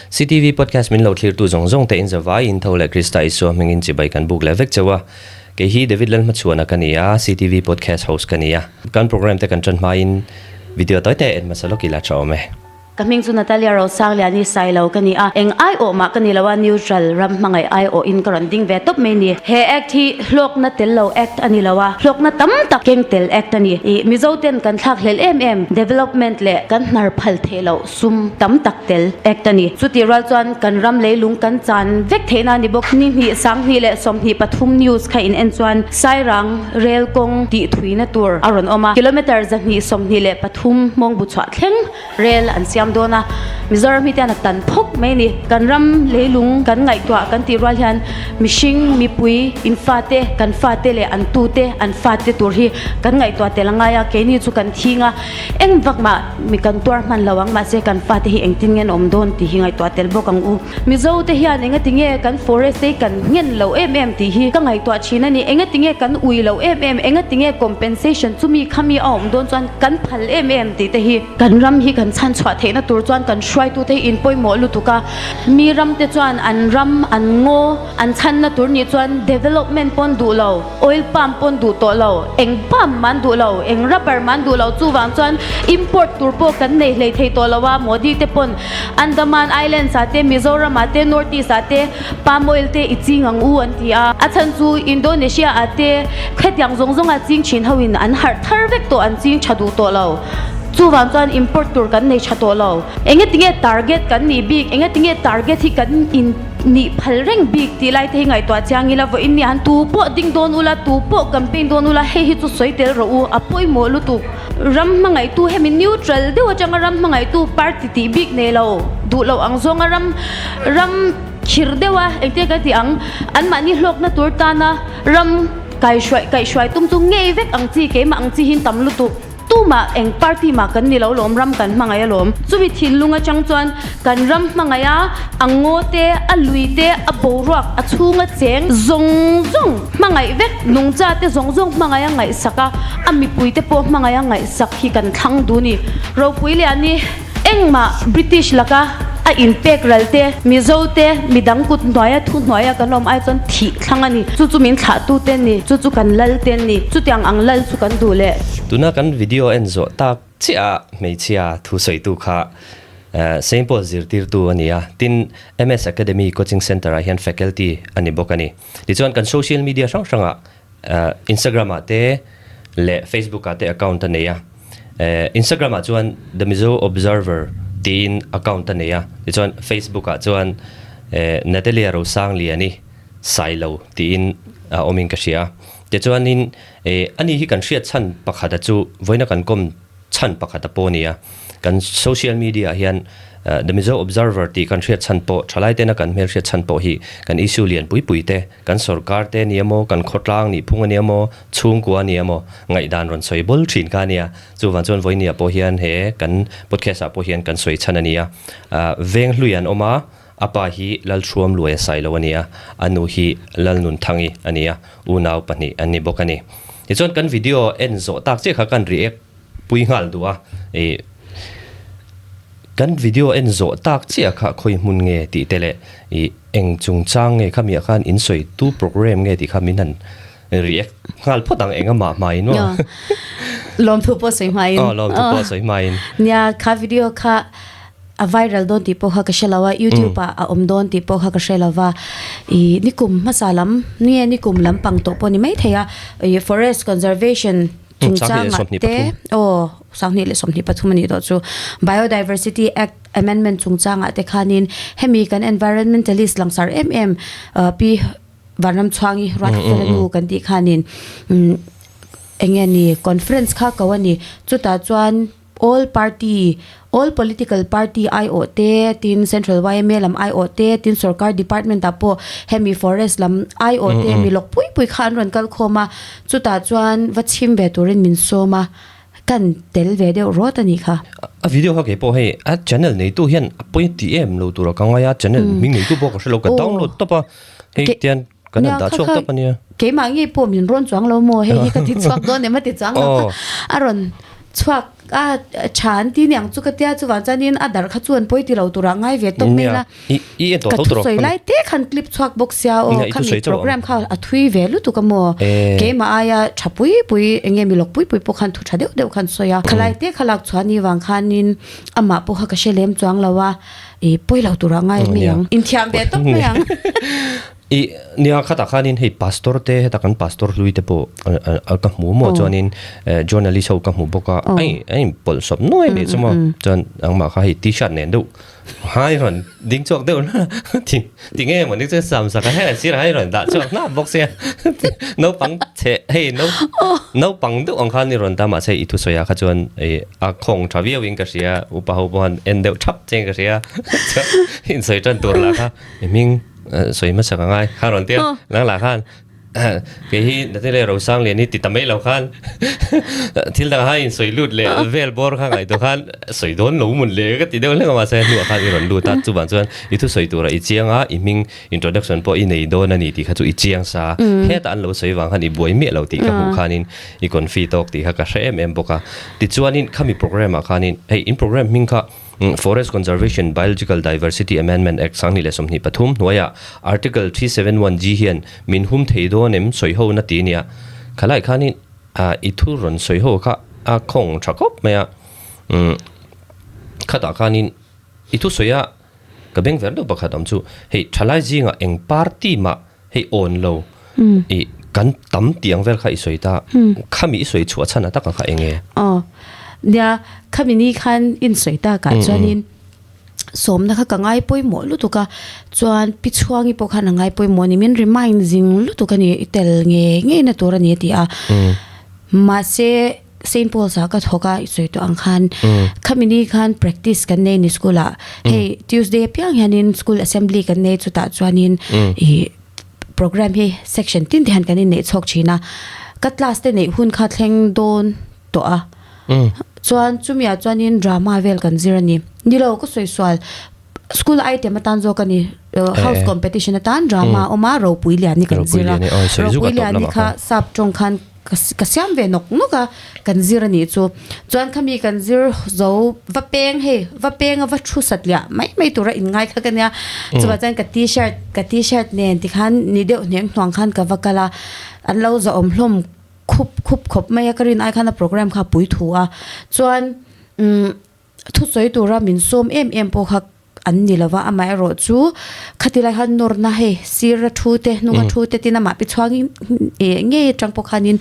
CTV podcast min lo thlirtu zawng zawng te in zavai in tho leh Krista Isua hmingin chibai kan buk leh vek cheu a. Kei hi David Lalhmachhuana ka ni a, CTV podcast host ka ni a. Kan program te kan ṭan hmain video tawi te en hmasa lawk ila ṭha awm e. Ka hming chu Natalia Rosangliani Sailo ka ni a, eng aiawh mah ka ni lo a, neutral ram hmangaih aiawh in ka rawn ding ve tawp mai ni. He act hi hlawkna tel lo act a ni lo a, hlawkna tam tak keng tel act a ni. Ih Mizo ten kan thlak hlel em em development leh kan hnar phal theih loh sum tam tak tel act a ni. Chutih rual chuan kan ram leilung kan chan vek theihna a ni bawk. Ni hnih 2023 news kha in en chuan Sairang rel kawng tih thuina tur a rawn awm a, kilometre 123 hmawng bu chhuah thleng Rel an siam dawn a, Mizoram hi tian a tan phawk mai a ni. Kan ram leilung kan ngaihtuah kan tih rual hian mihring, mipui, in fate, kan fate leh an tute, an fate tur hi kan ngaihtuah tel a ngai a, keini chu kan thing a, eng vak mah mi kan tuar hman lo ang, mahse kan fate hi engtin nge an awm dawn tih hi ngaihtuah tel bawk ang u. Mizo te hian engati nge kan forest te hi kan nghen loh em em tih hi ka ngaihtuah thin a ni. Engati nge kan ui loh em em, engati nge compensation chumi khami a awm dawn chuan kan phal em em tih te hi. Kan ram hi kan chhanchhuah theihna tur chuan kan hruaitute hi inpawimawh lutuk a, mi ram te chuan an ram, an ngaw, an chhanna tur nih chuan development pawn duh lo, oil palm pawn duh tawh lo, eng palm man duh lo, eng rubber man duh lo, chuvang chuan import tur pawh kan nei hlei thei tawh lo a, Modi te pawn Andaman Islands ah te, Mizoram ah te, North East ah te palm oil te i ching ang u an ti a, a chhan chu Indonesia ah te khetiang zawng zawng a ching thin ho in an harh thar vek tawh, an ching tha duh tawh lo. Chuvang chuan import tur kan nei tha tawh lo. Engetinge target kan nih bik, engetinge target hi kan in nih phal reng bik tih lai te hi ngaihtuah chiang ila vawiin nia han tu pawh ding dawn ula, tu pawh campaign dawn ula hei hi chu sawi tel rawh u, a pawimawh lutuk. Ram hmangaihtu hemi neutral deuh atanga ram hmangaihtu party tih bik nei lo, duh loh ang zawnga ram ram khir deuha engtin ka tih ang, anmahni hlawkna tur tana ram kaihhruai kaihhruai tum chu ngei vek ang chi keimah ang chi hi tam lutuk. Tumah eng party mah kan ni lo lawm, ram kan hmangaih alawm. Chumi thinlung atang chuan kan ram hmangaih a, a ngaw te, a lui te, a boruak, a chhunga cheng zawng zawng hmangaih vek, nungcha te zawng zawng hmangaih a ngaihsak a, a mipui te pawh hmangaih a ngaihsak hi kan thlang duh ni. Ropui Liani engmah British laka a inpek ral te, Mizo te, midang kut hnuaia thu hnuaia kan awm ai chuan thih thlang a ni. Chu chu min thlahtu te ni, chu chu kan lal te ni, chutiang ang lal chu kan duh leh. Tuna kan video en zawh tak chiah a hmeichhia thusawitu kha Saint Paul zirtirtu a ni a, tin MS Academy Coaching Centre ah hian faculty a ni bawk a ni. Tichuan kan social media hrang hrangah Instagram ah te leh Facebook ah te account a nei a, Instagram ah chuan The Mizo Observer tiin account a nei a, tichuan Facebook ah chuan Natalia Rosangliani Sailo tiin a awmin ka hria a. Tichuanin ani hi kan hriat chhan pakhata chu vawiina kan kawm chhan pakhat a pawh a ni a, kan social media ah hian The Mizo Observer tih kan hriat chhan pawh, thalai tena kan hmel hriat chhan pawh hi kan issue lian pui pui te, kan sorkar te a ni emaw, kan khawtlang nih phung a ni emaw, chhungkua a ni emaw, ngaihdan rawn sawi bul thin kha a nia. Chuvang chuan vawinia pawh hian he kan podcast ah pawh hian kan sawi chhan a ni a. Veng hlui an awm a, a pa hi Lalthruam Luai a sai lo a ni a, a nu hi Lalnunthangi a ni a, unau pahnih an ni bawk a ni. Tichuan kan video en zawh tak chiah kha kan react pui nghal duh a, ih kan video en zawh tak chiah kha khawi hmun nge tih te leh ih eng chungchang nge khami ah khan in sawi tu program nge tih kha min han react nghal phawt ang eng amah hmain maw. Lawmthu pawh sawi hmain. Aw lawmthu pawh sawi hmain. Nia kha video kha a viral dawn tih pawh kha ka hre lo a, youtube ah a awm dawn tih pawh kha ka hre lo va, ih nikum hmasa lam nge nikum lampang tawh pawh ni maithei a, ih forest conservation chungchang ah te aw 2023 a nih tawh chu biodiversity act amendment chungchang ah te khanin hemi kan environmentalist langsar em em pi Vanramchhuangi Ruatfela nu kan tih khanin eng nge ni conference kha ko a ni chutah chuan All party, all political party aiawh te, tin Central yma lam aiawh te, tin sorkar department ah pawh hemi forest lam aiawh te mi lawk pui pui kha an rawn kal khawm a, chutah chuan va chhim ve turin min sawm a, kan tel ve deuh rawt a nih kha. A video kha kei pawh hei a channel neitu hian a pawi ti em lo tura ka ngai a, channel hming neitu pawh ka hre lo, ka download tawp a, hei tian Kan han dah chhuak tawp a nia. Keimah ngei pawh min rawn chuang lo maw hei hi ka ti chhuak dawn em a ti chuang lo kha. A rawn chhuak a tha an ti niang chu ka tia chuvang chuanin a darh kha chu an pawi ti lo turah ngai ve tawp mai la. Ka thusawi lai te khan clip chhuak bawk sia aw khami program kha a thui ve lutuk a maw keimah aia tha pui pui eng nge mi lawk pui pui pawh khan thu tha deuh deuh khan sawi a khalai te kha lak chhuah ni vang khanin amah pawh kha ka hre lem chuang lo a i pawi lo turah ngai mai ang inthiam ve tawp mai ang. I nia khatah khanin hei pastor te heta kan pastor hlui te pawh ka hmu maw chuanin journalist ho ka hmu bawk a a inpawlh sawp nuai nih chu maw chuan nangmah kha hei t-shirt nen deuh Hai rawn ding chhuak deuh na ti ti nge maw ni chu sam sak a heng sir hai rawn dah chhuak hnap bawk sia naupang chhe hei nau naupang deuh ang khan i rawn ta mahse i thusawi ah kha chuan ih a khawng tha viau in ka hria upa ho pawh han en deuh thap che in ka hria chuan insawi tan tur lah kha i hming sawi hmasak a ngai kha rawn tia nang lah khan Kei hi Natalia Rosangliani ti ta mai lo khan thil dang hai in sawi lut leh vel bawr kha ngaihtuah khan sawi dawn lo mun le ka ti deuh hlek a mahse hnuah khan i rawn lut a chuvang chuan i thusawi turah i chiang a i hming introduction pawh i nei dawn a ni tih kha chu i chiang sa hetah an lo sawi vang khan i buai miah lo tih ka hmuh khanin i confi tawk tih kha ka hre em em bawk a tichuanin khami program ah khanin hei in program hming kha Forest Conservation Biological Diversity Amendment Act 2023 hnuaiah Article 371G hian min hum thei dawn em sawi ho na ti nia. Khalai khanin i thu rawn sawi ho kha a khawng tha khawp mai a. Khatah khanin i thu sawi a ka beng ver deuh pakhat awm chu hei thalai zingah eng party mah hei awn lo i kan tam tih ang vel kha i sawi ta khami i sawi chhuah chhan a taka kha eng nge? Aw nia khami ni khan in sawi takah chuanin sawmna kha ka ngai pawimawh lutuk a chuan pi chhuangi pawh khan a ngai pawimawh a ni min remind zing lutuk a ni i tel nge ngei na tur a ni a ti a mahse Saint Paul's ah ka thawk a i sawi tawh ang khan khami ni khan practice kan nei ni school ah hei Tuesday apiang hianin school assembly kan nei chutah chuanin ih program hi section tin te hian kan inneih chhawk thin a ka class te neih hun kha thleng dawn tawh a chuan chumi ah chuanin drama vel kan zir a ni nilo ka sawi sual school item atan zawk a ni house competition atan drama a awm a ropui lian hi kan zir a ropui lian hi kha sap tawng khan Ka siam ve nawk nawk a, kan zir a nih chu. Chuan khami kan zir zo va peng hei, va peng a va thu sat liah mai mai tura inngai kha ka nia. Chuvah chuan ka t-shirt, ka t-shirt nen tikhan ni deuh hneng hnuang khan ka va kal a, an lo zahawm hlawm khup khup khawp mai a, ka rin ai khan a program kha a pui thu a. Chuan umm thusawi tura min sawm em em pawh kha an ni lova, amaherawh chu khati lai khan nawrna hei sir a thu te hnung a thu te tin amah pi chhuangin eh ngei atang pawh khanin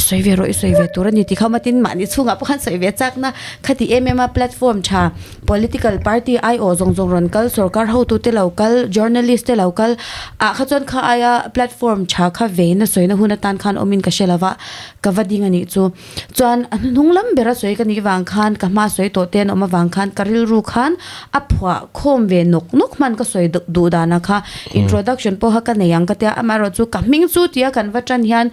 sawi ve rawh i sawi ve tur a ni tih kha awm a tin mahni chhungah pawh khan sawi ve chakna khati em em a platform tha political party aiawh zawng zawng rawn kal sorkar hotute lo kal journalist te lo kal ah kha chuan kha aia platform tha kha veina sawina hun atan khan awmin ka hre lova ka va ding a nih chu. Chuan a hnuhnung lam bera sawi ka nih vang khan ka hma sawi tawh te an awm avang khan ka rilru khan a phuah khawm ve nawk nawk hman ka sawi duh dan a kha introduction pawh kha ka nei ang ka tia amaherawh chu ka hming chu tia kan va tan hian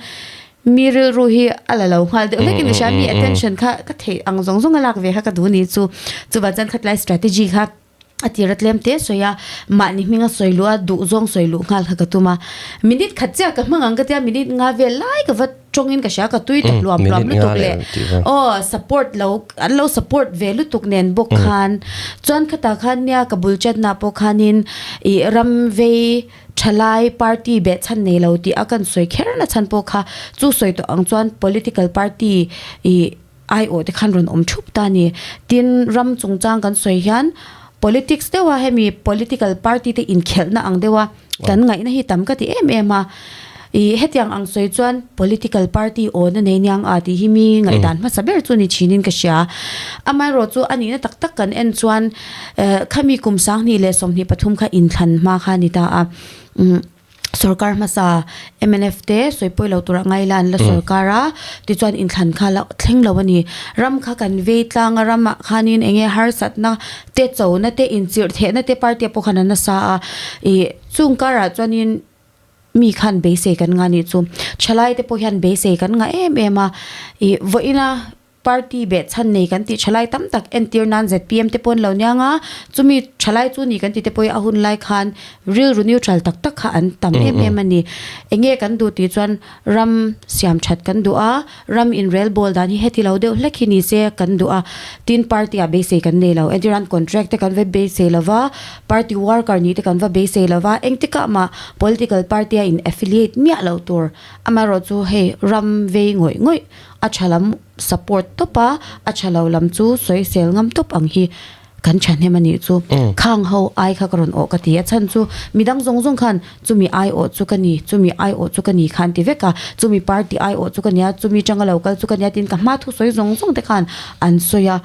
mi rilru hi a la lo nghal deuh hlek in ka hria mi attention kha ka theih ang zawng zawng a lak ve kha ka duh a ni chu chuvang chuan khatlai strategy kha A tir a tlem te sawi a, mahni hminga sawi luh a, duh zawng sawi luh nghal kha ka tum a. Minute khat chiah ka hmang ang ka tia, minute nga vel lai ka va tawngin ka hria, ka tui ta hluam hluam lutuk leh aw support lo, an lo support ve lutuk nen bawk khan. Chuan khatah khan nia ka bul chatna pawh khanin ih ram vei thalai party beh chhan nei lo tih a kan sawi kher na chhan pawh kha chu sawi tawh ang chuan political party ih Aiawh te khan rawn awm thup ta a ni. Tin, ram chungchang kan sawi hian politics deuha hemi political party te inkhelhna ang deuha kan ngaihna hi tam ka ti em em a. Ih hetiang ang sawi chuan political party awna nei niang a tih hi mi ngaihdan hmasa ber chu ni thinin ka hria. Amaherawh chu a nihna tak tak kan en chuan khami kum 2023 kha inthlan hma kha a ni ta a. Sorkar hmasa mnf te sawi pawi lo tura ngai la an la sorkar a, tichuan inthlan kha la thleng lo a ni. Ram kha kan vei tlang a, ramah khanin eng nge harsatna te chona te inchirh thehna te party ah pawh khan a nasa a, ih chung karah chuanin mi khan beisei kan ngah a nih chu. Thalai te pawh hian beisei kan ngah em em a, ih vawiina. Party behchhan nei kan tih thalai tam tak entir nan zpm te pawh an lo niang a, chumi thalai chu ni kan tih te pawh hi a hun lai khan rilru neutral tak tak kha an tam em em a ni. Enge kan duh tih chuan ram siam that kan duh a, ram inrel bawl dan hi heti lo deuh hlek hi ni se kan duh a, tin party ah beisei kan nei lo. Entir nan contract te kan va beisei lo va, party worker nih te kan va beisei lo va, engtikah mah political party a in affiliate miah loh tur. Amaherawhchu hei ram vei ngawih ngawih A tha lam support tawp a, a tha lo lam chu sawisel ngam tawp ang hi kan thahnem a nih chu. Khang ho ai kha ka rawn awh ka ti a chhan chu midang zawng zawng khan chumi ai awh chu ka ni, chumi ai awh chu ka ni khan ti vek a, chumi party ai awh chu ka nia, chumi tanga lo kal chu ka nia tiin ka hma thu sawi zawng zawng te khan an sawi a,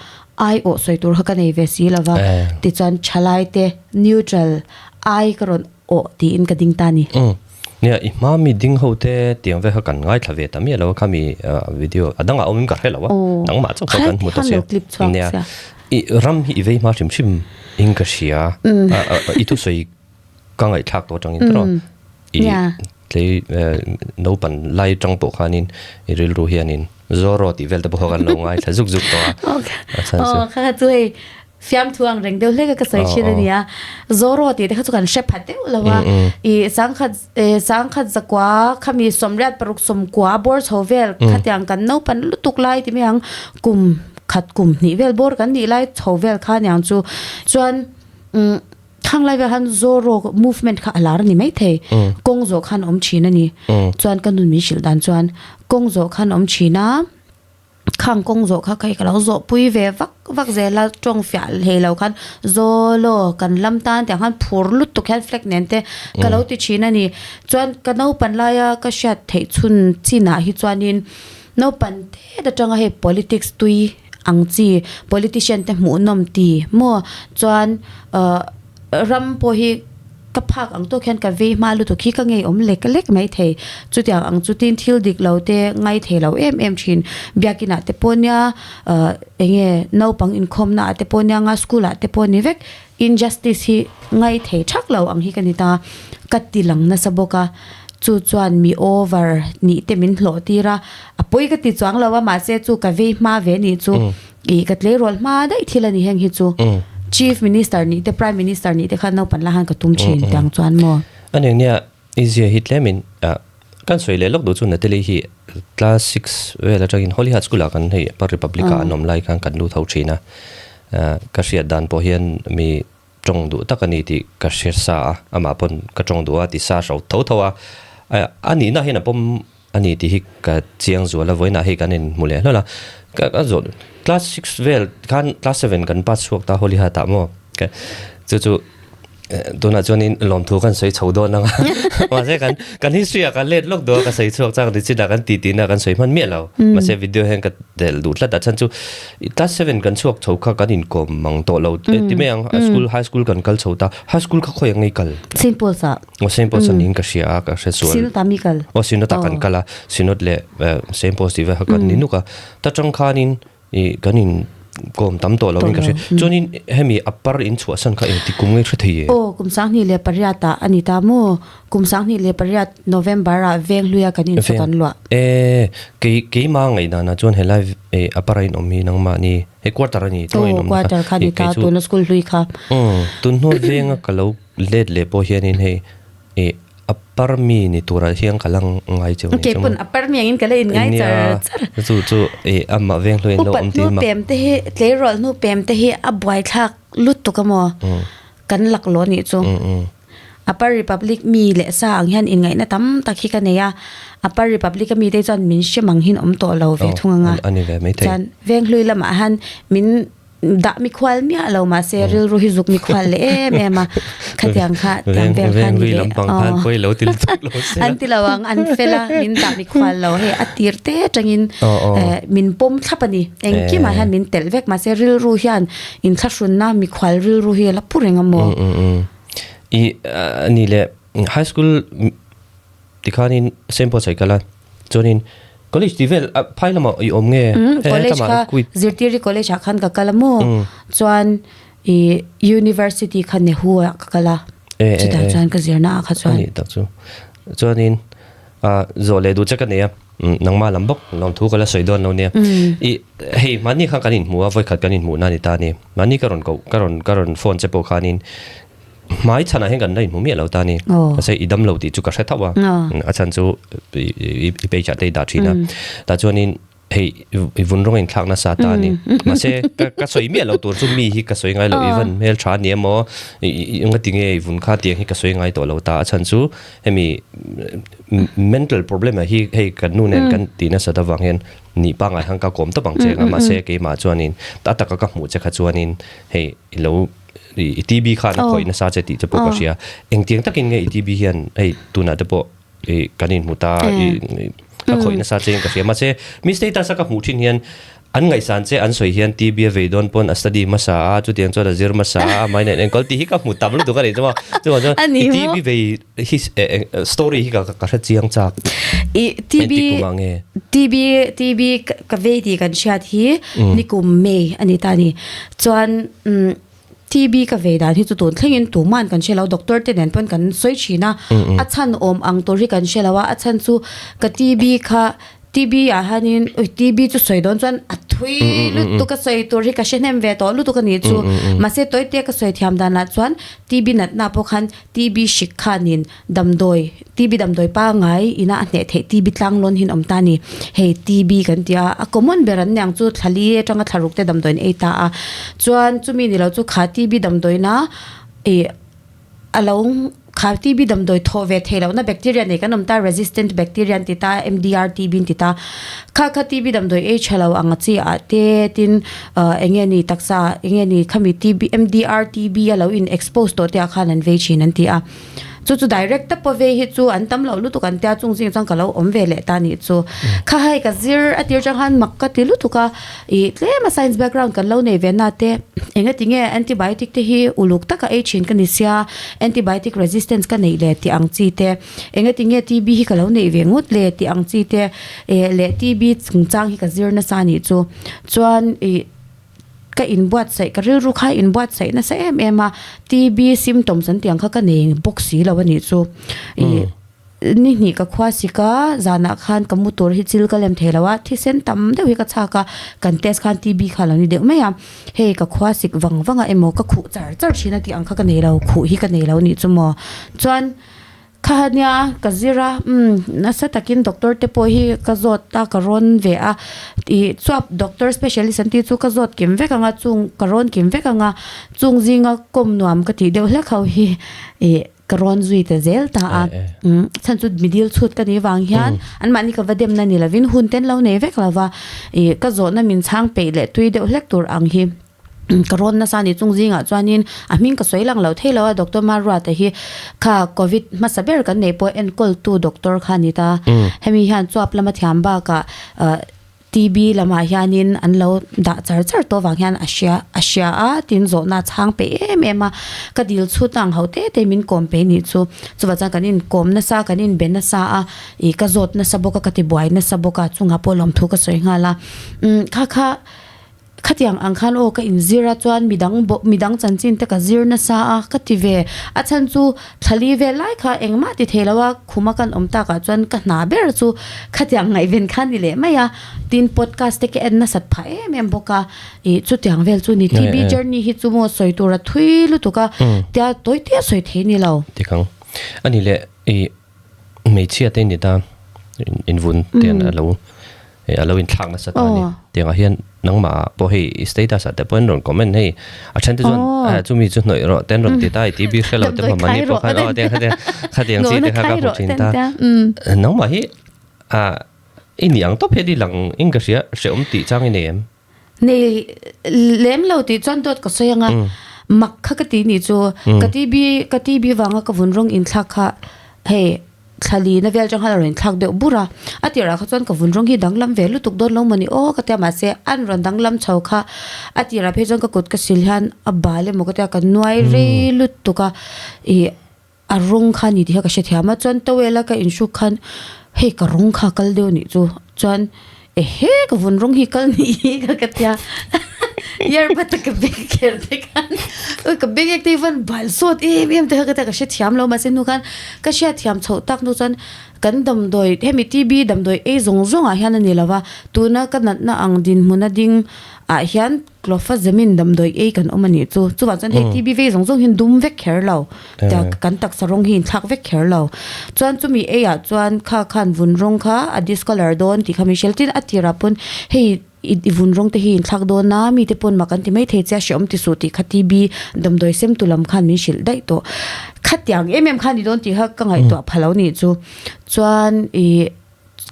ai awh sawi tur kha ka nei ve si lo va, tichuan thalai te neutral ai ka rawn Aw tiin ka ding ta ni. Umm. Nia, i hma mi ding ho te tiang ve kha kan ngaithla ve ta miah lo a, khami video a dangah awm in ka hre lo a, nangmah chauh kha kan hmu ta sia. Nia, i ram hi i vei hma hrim hrim in ka hria, i thusawi ka ngaihthlak tawh atangin tawh i tlei naupan lai atang pawh khanin i rilru hianin Zorro tih vel te pawh kha kan lo ngaithla zuk zuk tawh a. A chhan chu. Aw, kha kha chu hei Fiamthu ang reng deuh hlek a ka sawi thin a nia. Zoro tih te kha chu kan hre phat deuh lo a. I sangkhat sangkhat zakua khami sawmriat paruk sawmkua bawr chho vel khatiang kan naupan lutuk lai ti mai ang kum khat kum hnih vel bawr kan nih lai chho vel kha aniang chu. Chuan umm thang lai vel khan Zoro movement kha a lar a ni maithei. Kawng zawh khan awm thin a ni. Chuan ka nun min hrilh dan chuan kawng zawh khan awm thin a. Khang kawng zawh kha kei ka lo zawh pui ve vak vak zel a, tawng fiah hlei lo khan Zolo kan lam tan tiang khan phur lutuk hian flag nen te ka lo ti thin a ni. Chuan ka naupan laia ka hriat theih chhun chinah hi chuanin naupan tet atanga hei politics tui ang chi politician te hmuhnawm ti maw chuan ahh Ram pawh hi ka phak ang tawk hian ka vei hma lutuk hi ka ngeiawm lek lek mai thei. Chutiang ang chu tin thil dik lo te ngai thei lo em em thin. Biakinah te pawh nia ahh eng nge naupang inkhawmna ah te pawh nia nga school ah te pawh ni vek injustice hi ngai thei thak lo ang hi ka ni ta. Ka ti lang nasa bawk a, chu chuan mi over nih te min hlawh tir a, a pawi ka ti chuang lo a mahse chu ka vei hma ve nih chu. Ih ka tleirawl hma daih thil a ni heng hi chu. Chief Minister nih te Prime Minister nih te khan naupan la han ka tum thin tiang chuan maw. A nih nia i zia hi tlemin kan sawi leh lawk duh chu Natalie hi class six vel atangin Holy Heart School ah kan hei Upper Republic ah an awm lai khan kan lut ho thin a, ka hriat dan pawh hian mi tawng duh tak a ni tih ka hre sa a, amah pawn ka tawng duh a ti sa hro tho tho a, a nihna hian a pawm a ni tih hi ka chiang zual a, vawiinah hei kan inhmu leh hlawlh a, ka ka zawh class six vel khan class seven kan pass chhuak ta Holy Heart ah maw chu chu tunah chuanin lawmthu kan sawi chho dawn ang a, mahse kan kan history ah kan let lawk duh a ka sawi chhuak chang nichin ah kan ti tihna kan sawi hman miah lo, mahse video hian ka tel duh tlat a chhan chu Class seven kan chhuak chho kha kan inkawm mang tawh lo ti mai ang a school high school kan kal chho ta high school kha khawi ang nge i kal? Saint Paul's ah. Aw Saint Paul's ah niin ka hria a ka hre sual. Synod ah mi kal? Aw Synod ah kan kal a Synod leh Saint Paul's tih vel kha kan ni nuk a ta tang khanin ih kan in kawm tam tawh lo in ka hria chuanin hemi upper in chhuahsan kha engti kum nge hre thei e? Aw kum 2008 ah a ni ta maw? Kum 2008 November ah Venghluia kan in chu kan luah. E, kei keima ngaihdanah chuan helai e a para in awm hi nangmahni hei quarter a ni tawh in awm na kha. Quarter kha ni ta tuna school hlui kha. Umm tun hnu venga ka lo let leh pawh hianin hei e a par mi ni turah hian ka la ngai cheu ni chu. Keipawh a par mi angin ka la in ngai char char. Chu chu e amah Venghluia in lo awm tin ma. Upat hnu pem te hi tleirawl hnu pem te hi a buaithlak lutuk a maw kan laklawh nih chu. Upper Republic mi leh sa ang hian inngaihna tam tak hi ka nei a, Upper Republic a mite chuan min hre mang hin awm tawh lo ve thung ang a. Chuan Venghlui lamah hian min dah mikhual miah lo mahse rilru hi zuk mikhual leh em em a, khatiang kha tiang vel kha ni leh aw an ti lo ang an fel a min dah mikhual lo hei a tir te atangin min pawm thlap a ni engkimah hian min telh vek mahse rilru hian inthlahrunna mikhual rilru hi a la pu reng a maw. I ani leh high school tikhanin Saint Paul's ah i kal a chuanin college tih vel phai lamah i awm nge college kha zirtiri college ah khan ka kal a maw chuan i university kha Nehu ah ka kal a chutah chuan ka zirna ah kha chuan ani tak chu chuanin zawh leh duh che ka nei a. Nangmah lam bawk lawmthu ka la sawi dawn lo nia. I hei mahni khan kan inhmu a, vawikhat kan inhmuh na a ni ta a ni. Mahni ka rawn koh ka rawn ka rawn phone che pawh khanin hmai chhanah hian kan la inhmu miah lo ta a ni. Mahse i dam lo tih chu ka hre thauh a, a chhan chu i page ah te i dah thin a. Tah chuanin hei i vun rawng a inthlak nasa ta a ni. Mahse ka ka sawi miah lo tur chu mi hi ka sawi ngai lo, i van hmeltha a ni emaw i engati nge i vun kha tiang hi ka sawi ngai tawh lo ta. A chhan chu Hemi mental problem ah hi hei kan nu nen kan tih nasat avang hian nih pangngai khan ka kawm tawp ang che anga mahse keimah chuanin a taka ka hmuh che kha chuanin hei i lo i TB khan a khawih nasa che tih che pawh ka hria. Engtiang takin nge i TB hian hei tunah te pawh i kan inhmu ta i a khawih nasa che in ka hria mahse mi status a ka hmuh thin hian An ngaihsan che an sawi hian TB a vei dawn pawn a study hmasa a, chutiang chuan a zir hmasa a, amah in a enkawl tih hi ka hmu tam lutuk a nih chuan chuvang chuan i TB vei hi story hi ka hre chiang chak. I TB TB TB ka vei tih kan hriat hi nikum May a ni ta a ni. Chuan TB ka vei dan hi chu tun thlengin tuman kan hre lo, doctor te nen pawn kan sawi thin a, a chhan awm ang tur hi kan hre lo a, a chhan chu ka TB kha TB ah hianin ui TB chu sawi dawn chuan a thui lutuk a sawi tur hi ka hre hnem ve tawh lutuk a nih chu. Mahse tawite ka sawi thiam danah chuan TB natna pawh khan TB hrik khanin damdawi TB damdawi pangngai ina a hneh theih TB tlanglawn hi an awm ta a ni. Hei TB kan ti a, a common ber an niang chu thla li atanga thla ruk te damdawiin ei ta a. Chuan chumi ni lo chu kha TB damdawina ih A lo kha TB damdawi thawh ve theih lohna bacteria nei kan awm ta, resistant bacteria an ti ta, MDR TB an ti ta. Kha kha TB damdawi ei tha lo ang chi ah te tin eng nge ni taksa eng nge ni khami TB MDR TB a lo in expose tawh te ah khan an vei thin an ti a. Chu chu direct ta pawh vei hi chu an tam loh lutuk an tia chung zing chuan ka lo awm ve leh ta nih chu. Kha hei ka zir a tir chang khan mak ka ti lutuk a. Ih tlem a science background kan lo nei ve na te engati nge antibiotic te hi uluk taka ei thin ka ni sia antibiotic resistance ka neih le tih ang chi te engati nge TB hi ka lo neih ve ngut le tih ang chi te eh leh TB chungchang hi ka zir nasa anih chu chuan ih ka inbuatsaih ka rilru kha inbuatsaih nasa em em a TB symptoms an tih ang kha ka nei bawk si lo anih chu ih. Ni hnih ka khua sik a, zanah khan ka mu tur hi chil ka lem thei lo a, thisen tam deuh hi ka chhak a, kan test khan TB kha a lo ni deuh mai a, hei ka khua sik vang vang a emaw ka khuh char char thin a tih ang kha ka nei lo, khuh hi ka nei lo nih chu maw. Chuan kha nia ka zir a, umm nasa takin doctor te pawh hi ka zawt a, ka rawn ve a, ih chuap doctor specialist an tih chu ka zawt kim vek ang a, chung ka rawn kim vek ang a, chung zinga kawm nuam ka tih deuh hlek ho hi ih. Ka rawn zui ta zel ta a, chhan chu mi dil chhut ka nih vang hian anmahni ka va demna ni lovin hun ten lo nei vek lova ih ka zawhna min chhang peih leh tui deuh hlek tur ang hi ka rawn nasa ni chung zingah chuanin a hming ka sawi lang lo thei lo a Doctor Maruata hi kha covid hmasa ber kan neih pawh enkawltu doctor kha a ni ta hemi hian chuap lama thiam bakah ah TB lamah hianin an lo dah char char tawh vang hian a hria a hria a tin zawhna a chhang peih em em a ka dil chhut ang ho te te min kawm peih nih chu chuvah chuan kan inkawm nasa kan inbe nasa a ih ka zawt nasa bawk a ka tibuai nasa bawk a chungah pawh lawmthu ka sawi nghal a umm kha kha Khatiang ang khan aw ka inzir a chuan midang bawk midang chanchin te ka zir nasa a ka ti ve. A chhan chu thlali vel lai kha engmah ti thei lo a khuma kan awm takah chuan ka hna ber chu khatiang ngaihven kha ni leh mai a. Tin podcast te ka en nasat phah em em bawk a ih chutiang vel chu ni. TB journey hi chu maw sawi tur a thui lutuk a tia tawi te a sawi thei ni lo. Dik ang. A ni leh ih hmeichhia te ni ta invun te an alo a lo inthlak nasa ta a ni. Tiangah hian nangmah pawh hei i status ah te pawhin rawn comment hei a then te chuan chumi chu hnawih rawh te an rawn ti ta i TB hre lo te pawh mahni pawh khan aw tiang khatiang khatiang chi te kha ka hmu thin ta. Nangmah hi i ni ang tawp hian i lang in ka hria hrehawm tih chang i nei em? Nei lem lo tih chuan dawt ka sawi ang a, mak kha ka ti nih chu ka TB ka TB vanga ka vun rawng inthlak kha hei Thla lina vel chang khan a rawn inthlak deuh bur a, a tirah kha chuan ka vun rawng hi danglam ve lutuk dawn lo mawni aw ka tia mahse an rawn danglam chho kha a tirah phei chuan ka kut ka sil hian a bal emaw ka tia ka nuai rei lutuk a ih a rawng kha a ni tih kha ka hrethiam a chuan towel a ka inhruk khan hei ka rawng kha a kal deuh anih chu chuan ehe ka vun rawng hi kal nih hi ka ka tia. Year bat a ka bag kher te khan ui ka bag ek te hi van bal sawt em em te kha ka tia ka hrethiam lo mahse hnu khan ka hriatthiam chhoh tak hnu chuan kan damdawi hemi T_B damdawi ei zawng zawng ah hian a ni lo va tuna ka natna ang dinhmun a ding ah hian Clofazimine damdawi ei kan awm a nih chu. Chuvang chuan hei TB vei zawng zawng hi an dum vek kher lo. Kan taksa rawng hi inthlak vek kher lo. Chuan chumi ei ah chuan kha khan vun rawng kha a discolour dawn tih kha min hrilh. Tin a tirah pawn hei i vun rawng te hi inthlak dawn a, mite pawn mak an ti mai thei che a hrehawm ti suh tih kha TB damdawi sem tu lam khan min hrilh daih tawh. Khatiang em em kha a ni dawn tih kha ka ngaihtuah pha lo nih chu. Chuan ih.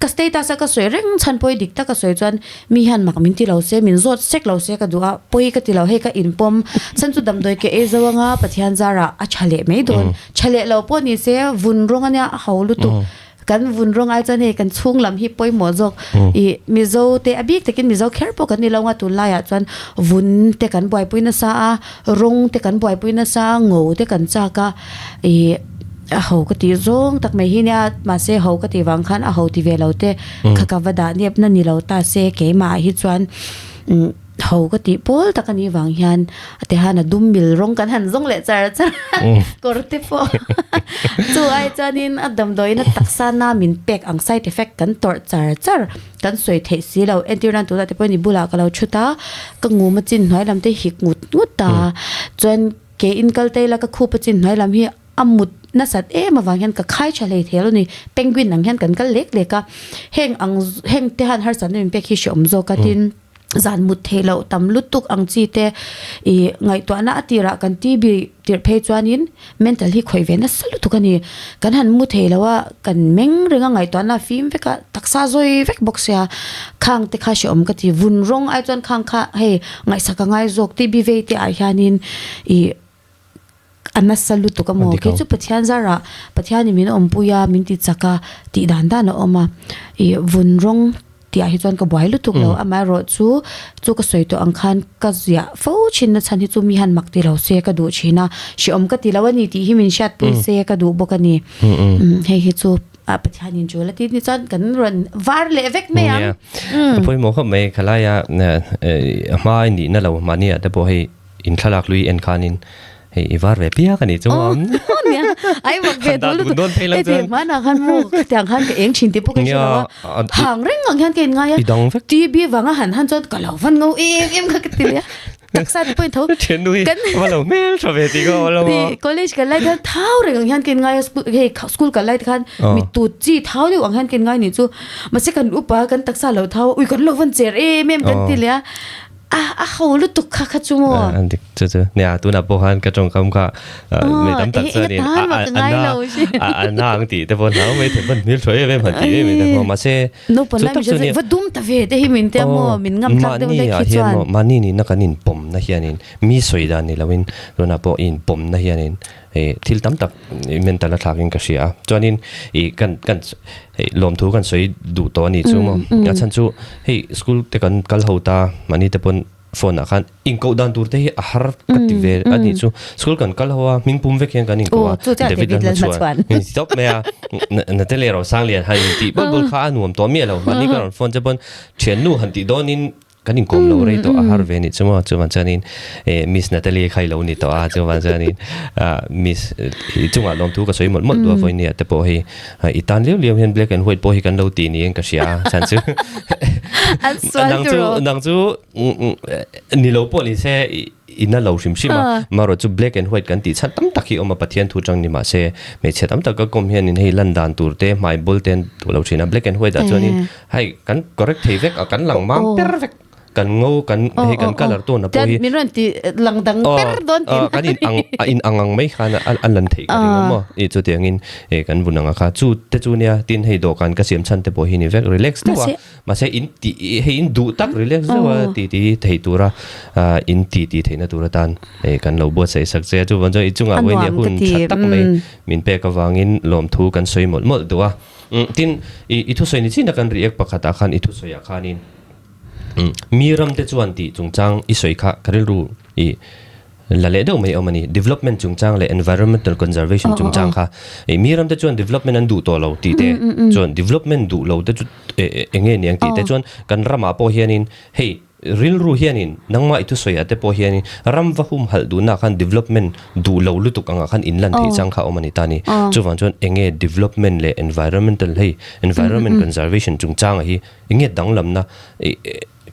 Ka status a ka sawi reng chhan pawi dik tak a sawi chuan mi hian mak min ti lo se, min zawt sek lo se ka duh a, pawi ka ti lo hei ka inpawm chhan chu damdawi ke ei zo anga Pathian zarah a tha leh mai dawn. Tha leh lo pawh ni se vun rawng ania a ho lutuk. Kan vun rawng ai chuan hei kan chhung lam hi pawimawh zawk ih Mizo te a bik takin Mizo kher pawh kan ni lo anga tunlaiah chuan vun te kan buaipui nasa a, rawng te kan buaipui nasa a, ngo te kan chak a ih. A ho ka tih zawng tak mai hi nia mahse ho ka tih vang khan a ho ti ve lo te kha ka va dah nep na ni lo ta se keimah ah hi chuan umm ho ka tih pawl tak a nih vang hian a ti han a dum mil rawng kan han zawng leh char char a kawr te pawh chu ai chuanin a damdawiin a taksa na min pek ang side effect kan tawrh char char kan sawi theih si lo entir nan tunah te pawhin i bulah ka lo thut a ka ngum a chin hnuai lam te hik ngut ngut a chuan Ke in kal te ila ka khup a chin hnuai lam hi a mut nasat em avang hian ka khai tha hlei thei lo ni. Penguin ang hian kan kal lek lek a. Heng ang heng te han harsatna min pek hi hreawm zawk a tin zan mut theih loh tam lutuk ang chi te ih ngaihtuahna a tirah kan TB tirh phei chuanin mental hi khawih ve nasa lutuk a ni. Kan han mu thei lo a kan meng reng a ngaihtuahna a fim vek a taksa zawi vek bawk sia khang te kha hreawm ka ti. Vun rawng ai chuan khang kha hei Ngaihsak a ngai zawk tih bi vei te ah hianin ih a nasa lutuk a maw? Kei chu Pathian zarah Pathianin min awmpui a, min ti chak a tih dan dan a awm a. Ih vun rawng tih ah hi chuan ka buai lutuk lo. Amaherawh chu chu ka sawi tawh ang khan ka ziah fo thin na chhan hi chu mi han mak ti lo se ka duh thin a, hrehawm ka ti lo a ni tih hi min hriatpui se ka duh bawk a ni. Hei hi chu. A Pathian in tul a ti ni chuan kan rawn var leh vek mai ang. A pawimawh khawp mai khalai a a hma i nihna lo mahni ah te pawh hei in thlalak lui en khanin hei i var ve piak a nih chu maw. Nia ai mak ve duh lutuk. Hei ti hmanah khan maw khatiang khan ka eng thin tih pawh ka hre lo a. Hang reng ang hian ka in ngai a. TB vanga han han chuan ka lo van ngo em em kha ka ti leh a. Taksa te pawhin tho. Thiannu hi va lo hmel tha ve tih ka awm lo a. College kal lai khan thau reng ang hian ka in ngai a school hei school kal lai te khan mi tut chi thau deuh ang hian ka in ngai nih chu. Mahse kan upa kan taksa lo thau ui kan lo van cher em em kan ti leh a. A a ho lutuk kha kha chu maw. An dik chu chu. Nia tunah pawh khan ka tawngkam kha mi tam tak chuan in a a na ang tih te pawh hlau mai thei van hmel tha em em han ti em em te pawh mahse Naupang lai min hria va dum ta ve te hi min tia maw min ngam tlak deuh daih khi chuan. Mahni nihna kan inpawmna hianin mi sawi dan ni loin tunah pawh inpawmna hianin thil tam tak mental a thlakin ka hria a. Chuanin ih kan kan hei lawmthu kan sawi duh tawh a nih chu maw. A chhan chu hei school te kan kal ho ta mahni te pawn phone ah khan inkoh dan tur te hi a har ka ti ve a nih chu school kan kal ho a hming pum vek hian kan inkoh a David Lalhmachhuan in ti tawp mai a Natalie Rosanglian han intih bawlh bawlh kha a nuam tawh miah lo mahni ka rawn phone che pawn thiannu han tih dawnin kan inkawm lo rei tawh a har ve nih chu maw chuvan chuanin Miss Natalie kha i lo ni tawh a chuvan chuanin Miss i chungah lawmthu ka sawi mawlh mawlh duh a vawinia te pawh hei I tan liau liau hian black and white pawh hi kan lo ti niin ka hria a chhan chu An sual nang chu tiraw? nang chu ni lo pawh ni se i na lo hrim hrim a marawh chu black and white kan tih chhan tam tak hi awm a Pathian thu chang ni mah se hmeichhe tam tak ka kawm hianin hei lan dan tur te hmai bul te an duh lo thin a black and white ah chuanin hei kan correct thei vek a kan lang mam per vek. Kan ngo kan hei kan colour tawn a pawh hi. Min rawn ti lang dang per dawn tih. Kan in ang a in ang ang mai khan a lan theih ka ring a maw. I chutiang in kan vun ang a kha chu te chu nia tin hei dawhkan ka siam chhan te pawh hi ni vek relax deuh a. Mahse in ti hei in duh tak relax deuh a ti ti thei tura in ti ti theihna tur atan kan lo buatsaih sak che a. Chuvang chuan i chungah vawiin nia hun tha tak mai min pek avangin lawmthu kan sawi mawlh mawlh duh a. Tin i thusawi ni chin a kan react pakhatah khan i thusawiah khanin Mi ram te chuan tih chungchang i sawi kha ka rilru i la leh deuh mai awm a ni. Development chungchang leh environmental conservation chungchang kha i mi ram te chuan development an duh tawh lo tih te chuan development duh lo te chu eng nge niang tih te chuan kan ramah pawh hianin hei. Rilru hianin nangmah i thusawiah te pawh hianin ram va humhalh duhnaah khan development duh lo lutuk angah khan inlan theih chang kha a awm a ni ta a ni. Chuvang chuan enge development leh environmental hei environment conservation chungchanga hi enge danglamna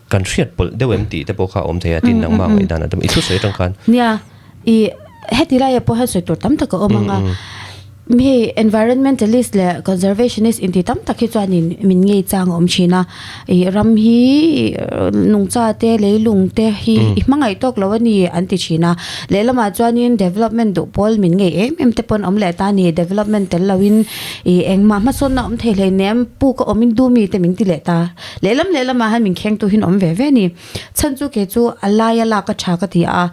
kan hriat pawlh deuh em tih te pawh kha a awm thei a tin nangmah ngaihdan a tam i thusawi atang khan. Nia, i heti laiah pawh hian sawi tur tam tak a awm ang a. Hei environmentalist leh conservationist inti tam tak hi chuanin min ngei chang a awm thin a, ih ram hi nungcha te leilung te hi i hmangaih tawk lo a ni an ti thin a, lehlamah chuanin development duh pawl min ngei em em te pawn awm leh ta a ni, development tel loin ih engmah hmasawnna awm thei hleinem puk a awmin du mi te min ti leh ta, lehlam lehlamah hian min khengtu hi an awm ve ve a ni. Chhan chu kei chu a laia lak a tha ka ti a,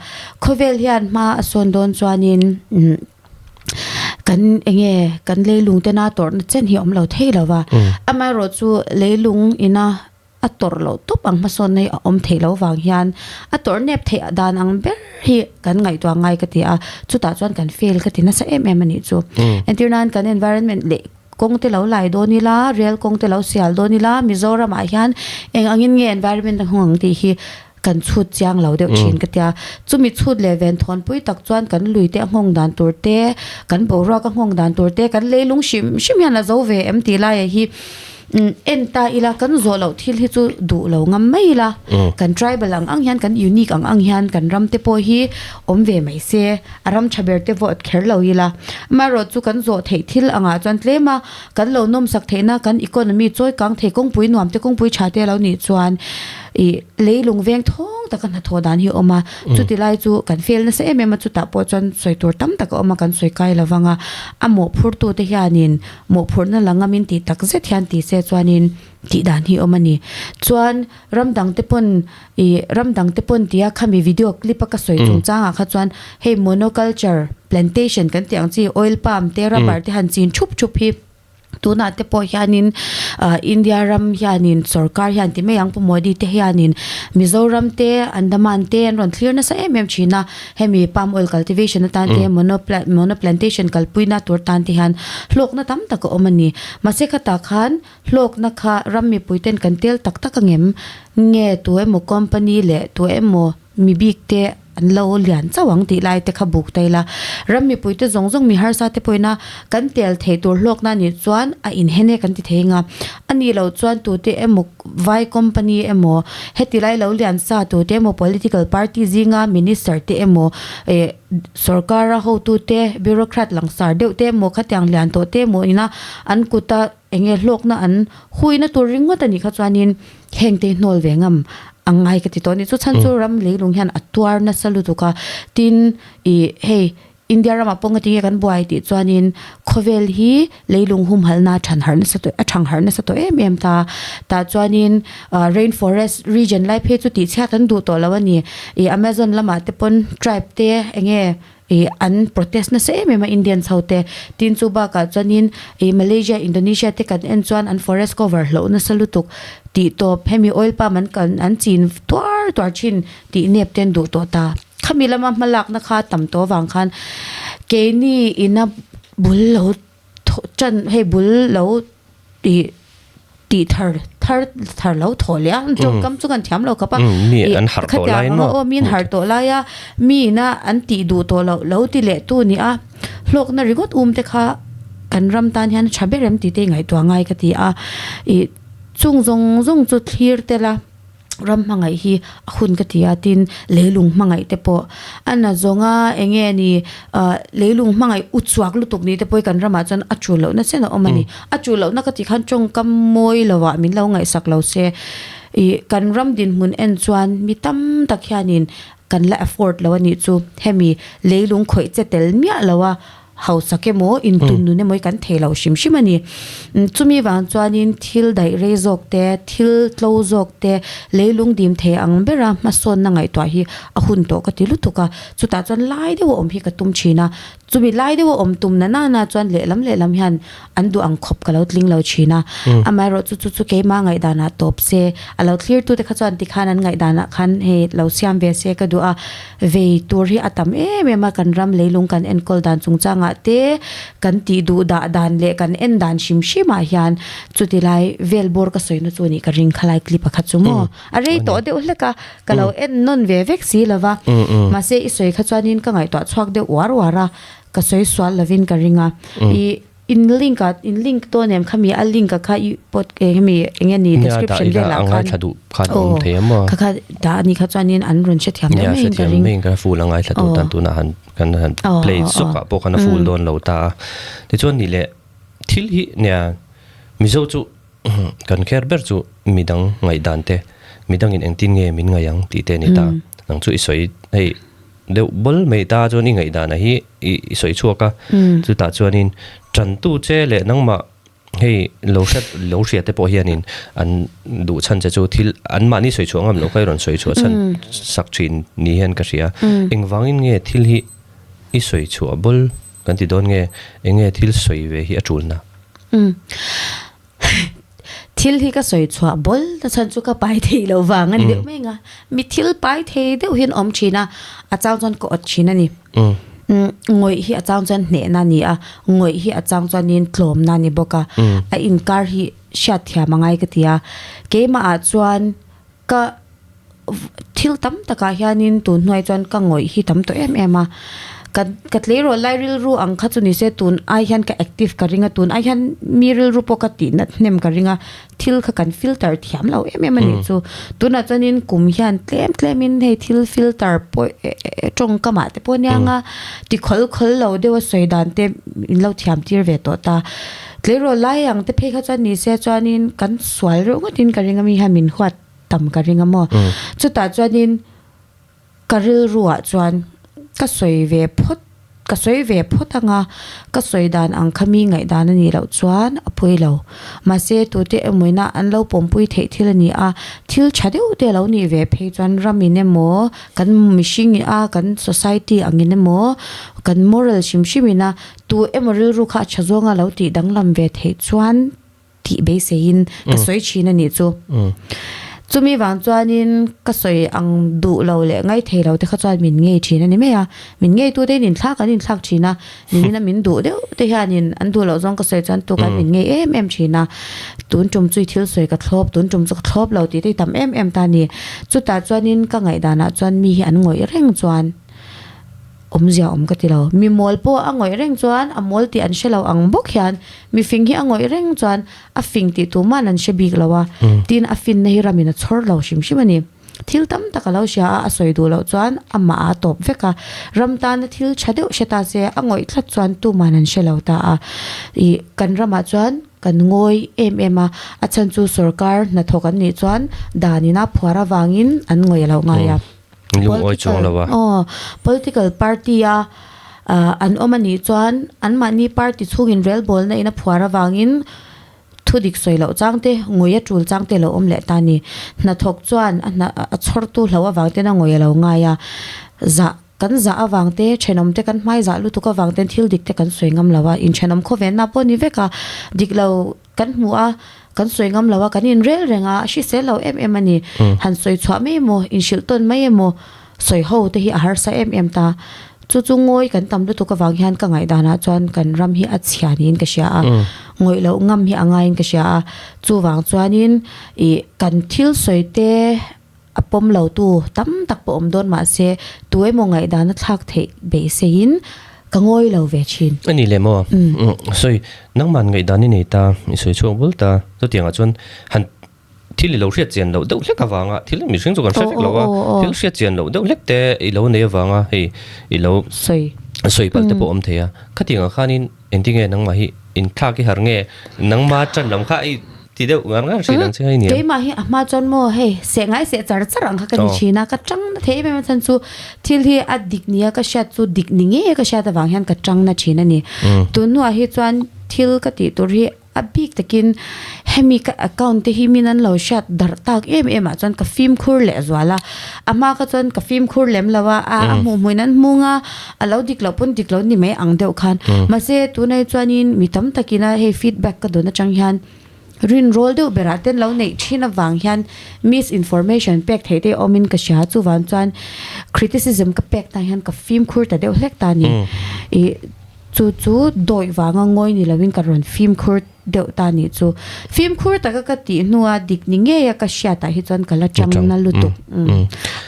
khawvel hian hma a sawn dawn chuanin umm. Kan enge kan leilung tena tawrhna chen hi a awm lo thei lo va, amaherawh chu leilung ina a tawrh loh tawp ang hmasawnna hi a awm theih loh vang hian a tawrh nep theih dan ang ber hi kan ngaihtuah ngai ka ti a, chutah chuan kan fail ka ti nasa em em a nih chu. Entir nan kan environment leh kawng te lo lai dawn ila, rel kawng te lo sial dawn ila, Mizoram ah hian eng angin nge environment a nghawng ang tih hi kan chhut chiang lo deuh thin ka tia. Chumi chhut leh ven thawnpui tak chuan kan lui te a nghawng dan tur te, kan boruak a nghawng dan tur te, kan leilung hrim hrim hian a zo ve em tih laiah hi en ta ila kan zawh loh thil hi chu duh lo ngam mai ila. Kan tribal ang ang hian kan unique ang ang hian kan ram te pawh hi awm ve mai se, a ram tha ber te vote kher lo ila. Amaherawhchu chu kan zawh theih thil angah chuan tlem a kan lo nawmsak theihna kan economy chawi kang thei kawngpui nuam te kawngpui tha te a lo nih chuan ih leilung veng thawng taka hnathawh dan hi a awm a, chuti lai chu kan fail nasa em em a, chutah pawh chuan sawi tur tam tak a awm a, kan sawi kai lo vang a, a mawhphurtute hianin mawhphurhna la ngamin tih tak zet hian ti se chuanin tih dan hi a awm a ni. Chuan ram dangte pawn ih ram dangte pawn tia khami video clip a ka sawi chungchangah kha chuan hei monoculture plantation kan tih ang chi oil palm te rubber te han chin thup thup hi Tunah te pawh hianin ah India ram hianin sorkar hian ti mai ang Pu Modi te hianin Mizoram te Andaman te an rawn thlir nasa em em thin a, hemi palm oil cultivation atan te mono mono plantation kalpuina tur tan te hian hlawkna tam tak a awm a ni. Mahse khatah khan hlawkna kha ram mipui ten kan tel tak tak ang em? Nge tu emaw company leh tu emaw Mi bik te an lo lian chauh ang tih lai te kha buk ta ila, ram mipui te zawng zawng mi harsa te pawhin a kan tel theih tur hlawkna anih chuan a inhen e kan ti thei anga, a nih loh chuan tute emaw vai company emaw heti lai lo lian sa tute emaw political party zinga minister te emaw eh sorkara hotute bureaucrat langsar deuh te emaw khatiang lian tawh te emaw ina an kuta Enge hlawkna an huina tur ringawt a nih kha chuanin heng te hi hnawl ve ngam a ngai ka ti tawh a ni. Chu chhan chu ram leilung hian a tuar nasa lutuk a, tin ih hei India ramah pawh ngatinge kan buai tih chuanin khawvel hi leilung humhalhna a than harh nasa tawh a thang harh nasa tawh em em ta. Tah chuanin rain forest region lai phei chu tihchhiat an duh tawh lo a ni. Ih Amazon lamah te pawn tribe te enge Ih an protest nasa em em a Indians ho te, tin chu bakah chuanin ih Malaysia, Indonesia te kan en chuan an forest cover hloh nasa lutuk tih tawp hemi oil palm an kan an chin tuar tuar thin tih nep te an duh tawh ta. Khami lama hmalakna kha tam tawh avang khan keini ina bul lo thawh tan hei bul lo ih tih thar thar thar lo thawh leh a tawngkam chu kan thiam lo khawp a mi an harh tawh lai maw aw mi an harh tawh lai a mi ina an tih duh tawh loh lo ti leh tu ni a hlawkna ringawt um te kha kan ram tan hian tha ber em tih te ngaihtuah ngai ka ti a ih chung zawng zawng chu thlir tel a. Ram hmangaih hi a hun ka ti a, tin leilung hmangaih te pawh a na zawng a, eng nge ni ah leilung hmangaih u chhuak lutuk ni te pawh hi kan ramah chuan a tul lohna chen a awm a ni. A tul lohna ka tih khan tawngkam mawi lovah min lo ngaihsak lo se, ih kan ram dinhmun en chuan mi tam tak hianin kan la afford lo a nih chu, hemi leilung khawih che tel miah lo a. Hausak emaw, intun nun emaw hi kan thei lo hrim hrim a ni. Chumi vang chuanin thil daih rei zawk te, thil tlo zawk te, leilung dim thei ang bera hmasawnna ngaihtuah hi a hun tawh ka ti lutuk a. Chutah chuan lai deuha awm hi ka tum thin a. Chumi lai deuha awm tum na nana chuan lehlam lehlam hian an duh ang khawp ka lo tling lo thin a. Amaherawh chu chu chu keimah ngaihdanah tawp se, a lo thlirtute kha chuan tikhan an ngaihdanah khan hei lo siam ve se ka duh a. Vei tur hi a tam em em a, kan ram leilung kan enkawl dan chungchangah. chungchangah te, kan tih duh dah dan leh kan en dan hrim hrim ah hian chuti lai vel bawr ka sawina chu anih ka ring khalai clip a kha chu maw a rei tawh deuh hlek a ka lo en nawn ve vek si lo va mahse i sawi kha chuanin ka ngaihtuah chhuak deuh uar uar a ka sawi sual lovin ka ring a i In link ah in link dawn em khami a link ah kha i pod hemi enge ni description vel ah khan ngaithla duh khan awm thei em aw kha kha dah ani kha chuanin an rawn hrethiam deuh mai in ka ring ka full a ngaithla duh tan tunah han kan han play zawk ah pawh khan a full dawn lo ta a tichuan ni leh thil hi nia mizo chu kan kher ber chu midang ngaihdan te midangin engtin nge min ngaih ang tih te a ni ta nang chu i sawi hei deuh bawl mai ta chuan i ngaihdan hi i sawi chhuak a, chutah chuanin tantu che leh nangmah hei lo hre lo hria te pawh hianin an duh chhan che chu thil anmahni sawi chhuah ngam loh kha i rawn sawi chhuah chhan sak thin ni hian ka hria. Engvangin nge thil hi i sawi chhuah bawl kan ti dawn nge enge thil sawi ve hi a tulna? Thil hi ka sawi chhuah bawl na chhan chu ka pai thei lo vang a ni deuh mai ang a, mi thil pai thei deuh hian awm thin a, a chang chuan ka awt thin a ni. Ngawih hi a chang chuan hnehna a ni a, ngawih hi a chang chuanin tlawmna a ni bawk a, a inkar hi hriatthiam a ngai ka ti a, keimahah chuan ka Thil tam takah hianin tun hnuai chuan ka ngawih hi tam tawh em em a, ka ka tleirawl lai rilru ang kha chu nise tun ai hian ka active ka ring a, tun ai hian mi rilru pawh ka tih nat hnem ka ring a, thil kha kan filter thiam lo em em a nih chu. Tunah chuanin kum hian tlem tlemin hei thil filter pawh tawngkamah te pawh aniang a, ti khawl khawl lo deuh a sawi dan te min lo thiam tir ve tawh ta. Tleirawl lai ang te phei kha chuan nise chuanin kan sual reuh ngawtin ka ring a mi hian min huat tam ka ring a maw. Chutah chuanin ka rilruah chuan ka sawi ve phawt, ka sawi ve phawt ang a, ka sawi dan ang kha mi ngaihdan a nih loh chuan a pawi lo. Mahse tute emawina an lo pawmpui theih thil a ni a, thil tha deuh te a lo nih ve phei chuan ramin emaw, kan mihring a, kan society angin emaw, kan moral hrim hrimin a, tu emaw rilru kha a tha zawnga lo tih danglam ve theih chuan, tih beiseiin ka sawi thin a nih chu. Chumi vang chuanin ka sawi ang duh lo leh ngai thei lo te kha chuan min ngei thin a ni mai a. Min ngei tu te in inthlak an inthlak thin a, nimin a min duh deuh te hianin an duh loh zawng ka sawi chuan tukan min ngei em em thin a. Tun tum chu i thil sawi ka thlawp, tun tum chu ka thlawp lo tih te i tam em em ta a ni. Chutah chuanin ka ngaihdanah chuan mi hi an ngawih reng chuan Awmzia awm ka ti lo. Mi mawl pawh a ngawih reng chuan a mawl tih an hre lo ang bawk hian mi fing hi a ngawih reng chuan a fing tih tuman an hre bik lo a, tin a finna hi ramin a chhawr lo hrim hrim a ni. Thil tam tak a lo hria a, a sawi duh loh chuan amah a tawp vek a, ram tana thil tha deuh hre ta se a ngawih tlat chuan tuman an hre lo ta a. Ih kan ramah chuan kan ngawi em em a, a chhan chu sorkar hnathawk an nih chuan danin a phuar avangin an ngawih a lo ngai a. Lungawi chuang lo a. Aw, political party a an awm a nih chuan anmahni party chhungin relbawlna in a phuar avangin thu dik sawi loh chang te, ngawi a tul chang te a lo awm leh ta a ni. Hnathawk chuan a hna a chhawrtu hlo avang ten a ngawi a lo ngai a, zah kan zah avang te, thenawm te kan hmai zah lutuk avang ten thil dik te kan sawi ngam lo a, inthenawm khawvenna pawh a ni vek a, dik lo Kan hmu a, kan sawi ngam lo a, kan inrel reng a, a hrisel lo em em a ni. Han sawi chhuah mai emaw, inhrilh tawn mai emaw, sawi ho te hi a harsa em em ta. Chu chu ngawi kan tam lutuk avang hian ka ngaihdanah chuan kan ram hi a chhia niin ka hria a, ngawih loh ngam hi a ngaiin ka hria a. Chuvang chuanin ih kan thil sawi te a pawm lo tu tam tak pawh awm dawn mahse tu emaw ngaihdan a thlak theih beiseiin ka ngawi lo ve thin. A ni leh maw? Sawi, nangman ngaihdan i nei ta, i sawi chhuak bul ta. Chutiangah chuan han thil i lo hriat chian loh deuh hlek avanga thil mihring chu kan hre vek lo a, thil hriat chian loh deuh hlek te i lo nei avanga hei i lo sawi sawi palh te pawh awm thei a. Khatiangah khanin engtinge nangmah hi inthlak i har nge nangma tan lam kha i Ti deuh ngar ngar thin ang che hei nia. Keimah hi a hma chuan maw hei seh ngai seh char char ang kha ka ni thin a, ka tang na thei em em a chhan chu thil hi a dik nia ka hriat chu dik ni ngei a ka hriat avang hian ka tang na thin a ni. Tun hnuah hi chuan thil ka tih tur hi a bik takin hemi ka account te hi min an lo hriat darh tak em em ah chuan ka fimkhur leh zual a, a hma kha chuan ka fimkhur lem lo a, a hmuh hmuhin an hmung a, a lo dik loh pawn dik lo ni mai ang deuh khan. Mahse tunah hi chuanin mi tam takin a hei feedback ka dawn atang hian Rinrawl deuh berah ten lo neih thin avang hian misinformation pek theih te awmin ka hria. Chuvang chuan criticism ka pek tan hian ka fimkhur ta deuh hlek ta a ni. Ih. Chu chu dawih vanga ngawi ni loin ka rawn fimkhur deuh ta nih chu. Fimkhur taka ka tih hnua dik ni ngeia ka hriatah hi chuan ka la chang na lutuk.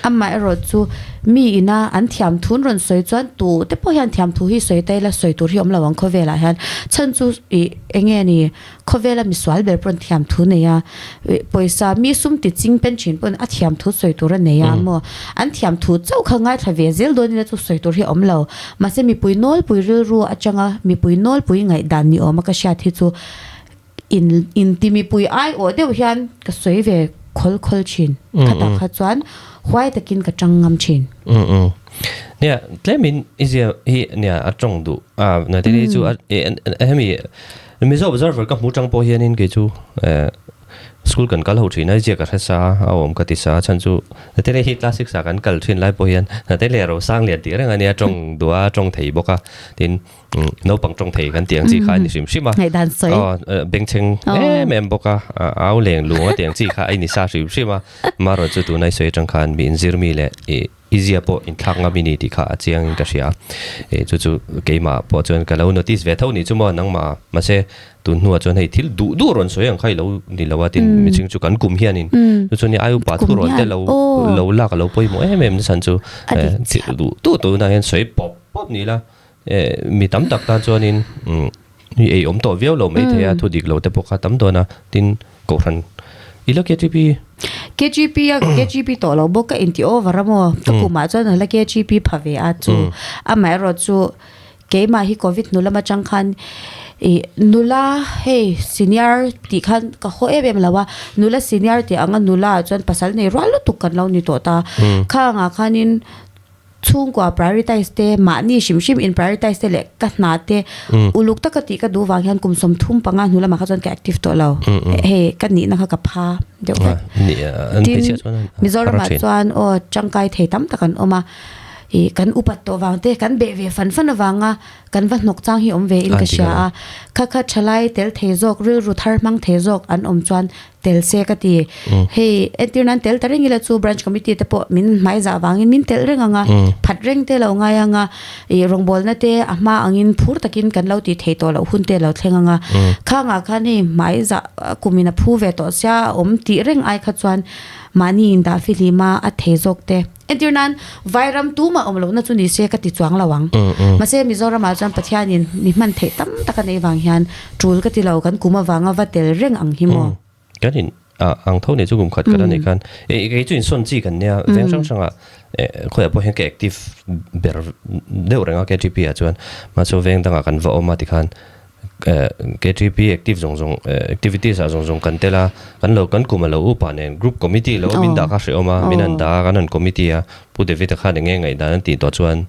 Amaherawh chu mi ina an thiamthun rawn sawi chuan tu te pawh hian thiamthu hi sawi ta ila sawi tur hi awm lo ang khawvelah hian. Chhan chu ih enge ni khawvela misual ber pawn thiamthu nei a, pawisa mi sum ti ching pen thin pawn a thiamthu sawi tur a nei a maw? An thiamthu chauh kha ngaithla ve zel dawn ila chu sawi tur hi a awm lo. Mahse mipui nawlpui rilru atanga mipui nawlpui ngaihdan ni awma ka hriat hi chu in inti mipui aiawh deuh hian ka sawi ve khawl khawl thin. Khatah kha chuan huai takin ka tang ngam thin. Nia, tlemin i zia hi nia a tawng duh a, Natalie chu a hemi Mizo Observer ka hmu tang pawh hianin kei chu school kan kal ho thin a, ziak a hre sa a awm ka ti sa a, chhan chu Natalie hi class six ah kan kal thin lai pawh hian Natalie a rosang lian tih reng a nia, tawng duh a, tawng thei bawk a, tin naupang tawng thei kan tih ang chi kha a ni hrim hrim a, bengchheng em em bawk a, au leng lung a tih ang chi kha a ni sa hrim hrim a, marawh chu tunai sawi atang khan mi inzir mi leh ih I zia pawh inthlak ngam i ni tih kha a chiangin ka hria. E chu chu keimah pawh chuan ka lo notice ve tho ni chu maw nangmah mahse tun hnuah chuan hei thil duh duh rawn sawi ang kha i lo ni lo a tin mihring chu kan kum hianin chu chuan i upa thu rawn te lo lo lak a lo pawimawh em em nachhan chu thil duh duh tunah hian sawi pawp pawp ni la e mi tam tak tan chuanin i ei awm tawh viau lo maithei a thu dik lo te pawh kha tam dawn a tin Kohhran i la KGP? KGP a KGP tawh lo bawk ka inti over a maw? Ka kumah chuan a la KGP pha ve a chu. Amaherawh chu keimah hi covid hnu lam atang khan ih nula hei senior tih khan ka haw em em lo a, nula senior tih anga nula ah chuan pasal nei rual lutuk kan lo ni tawh ta. Khangah khanin Chhungkua prioritize te, mahni hrim hrim in prioritize te leh ka hna te uluk taka tih ka duh vang hian kum 35 hnu lamah kha chuan ka active tawh lo. Hei ka nihna kha ka pha deuh vek. Tin, Mizoramah chuan aw tangkai thei tam tak an awm a, ih kan upat tawh vang te, kan beh ve fan fan avanga kan va hnawk chang hi awm ve in ka hria a. Kha kha thalai tel thei zawk, rilru thar hmang thei zawk an awm chuan tel se ka ti. Hei entir nan tel ta reng ila chu branch committee te pawh min hmai zah vangin min telh reng ang a, phat reng te lo ngai ang a, ih rawngbawlna te a hma angin phur takin kan lo tih theih tawh loh hun te lo thleng ang a. Khangah khan hei hmai zah kumin a phu ve tawh sia a awm tih reng ai kha chuan mahni indah fihlim a a thei zawk te. Entir nan Vairam tumah awm lohna chu ni se ka ti chuang lo ang. Mahse Mizoramah chuan Pathianin mi hman theih tam tak a neih vang hian tul ka ti lo, kan kum avanga va tel reng ang hi maw? Kan in ang tho nei chu kum khat khat a nih khan kei chu insawn chi kan nia veng hrang hrangah khawiah pawh hian ka active ber deuh reng a KTP ah chuan mahse veng dangah kan va awm a tikhan KTP active zawng zawng activities ah zawng zawng kan tel a, kan lo kan kum a lo upa nen group committee lo min dah kha hrehawm a, min an dah a kan han committee a, Pu David a khan enge ngaihdan an tih tawh chuan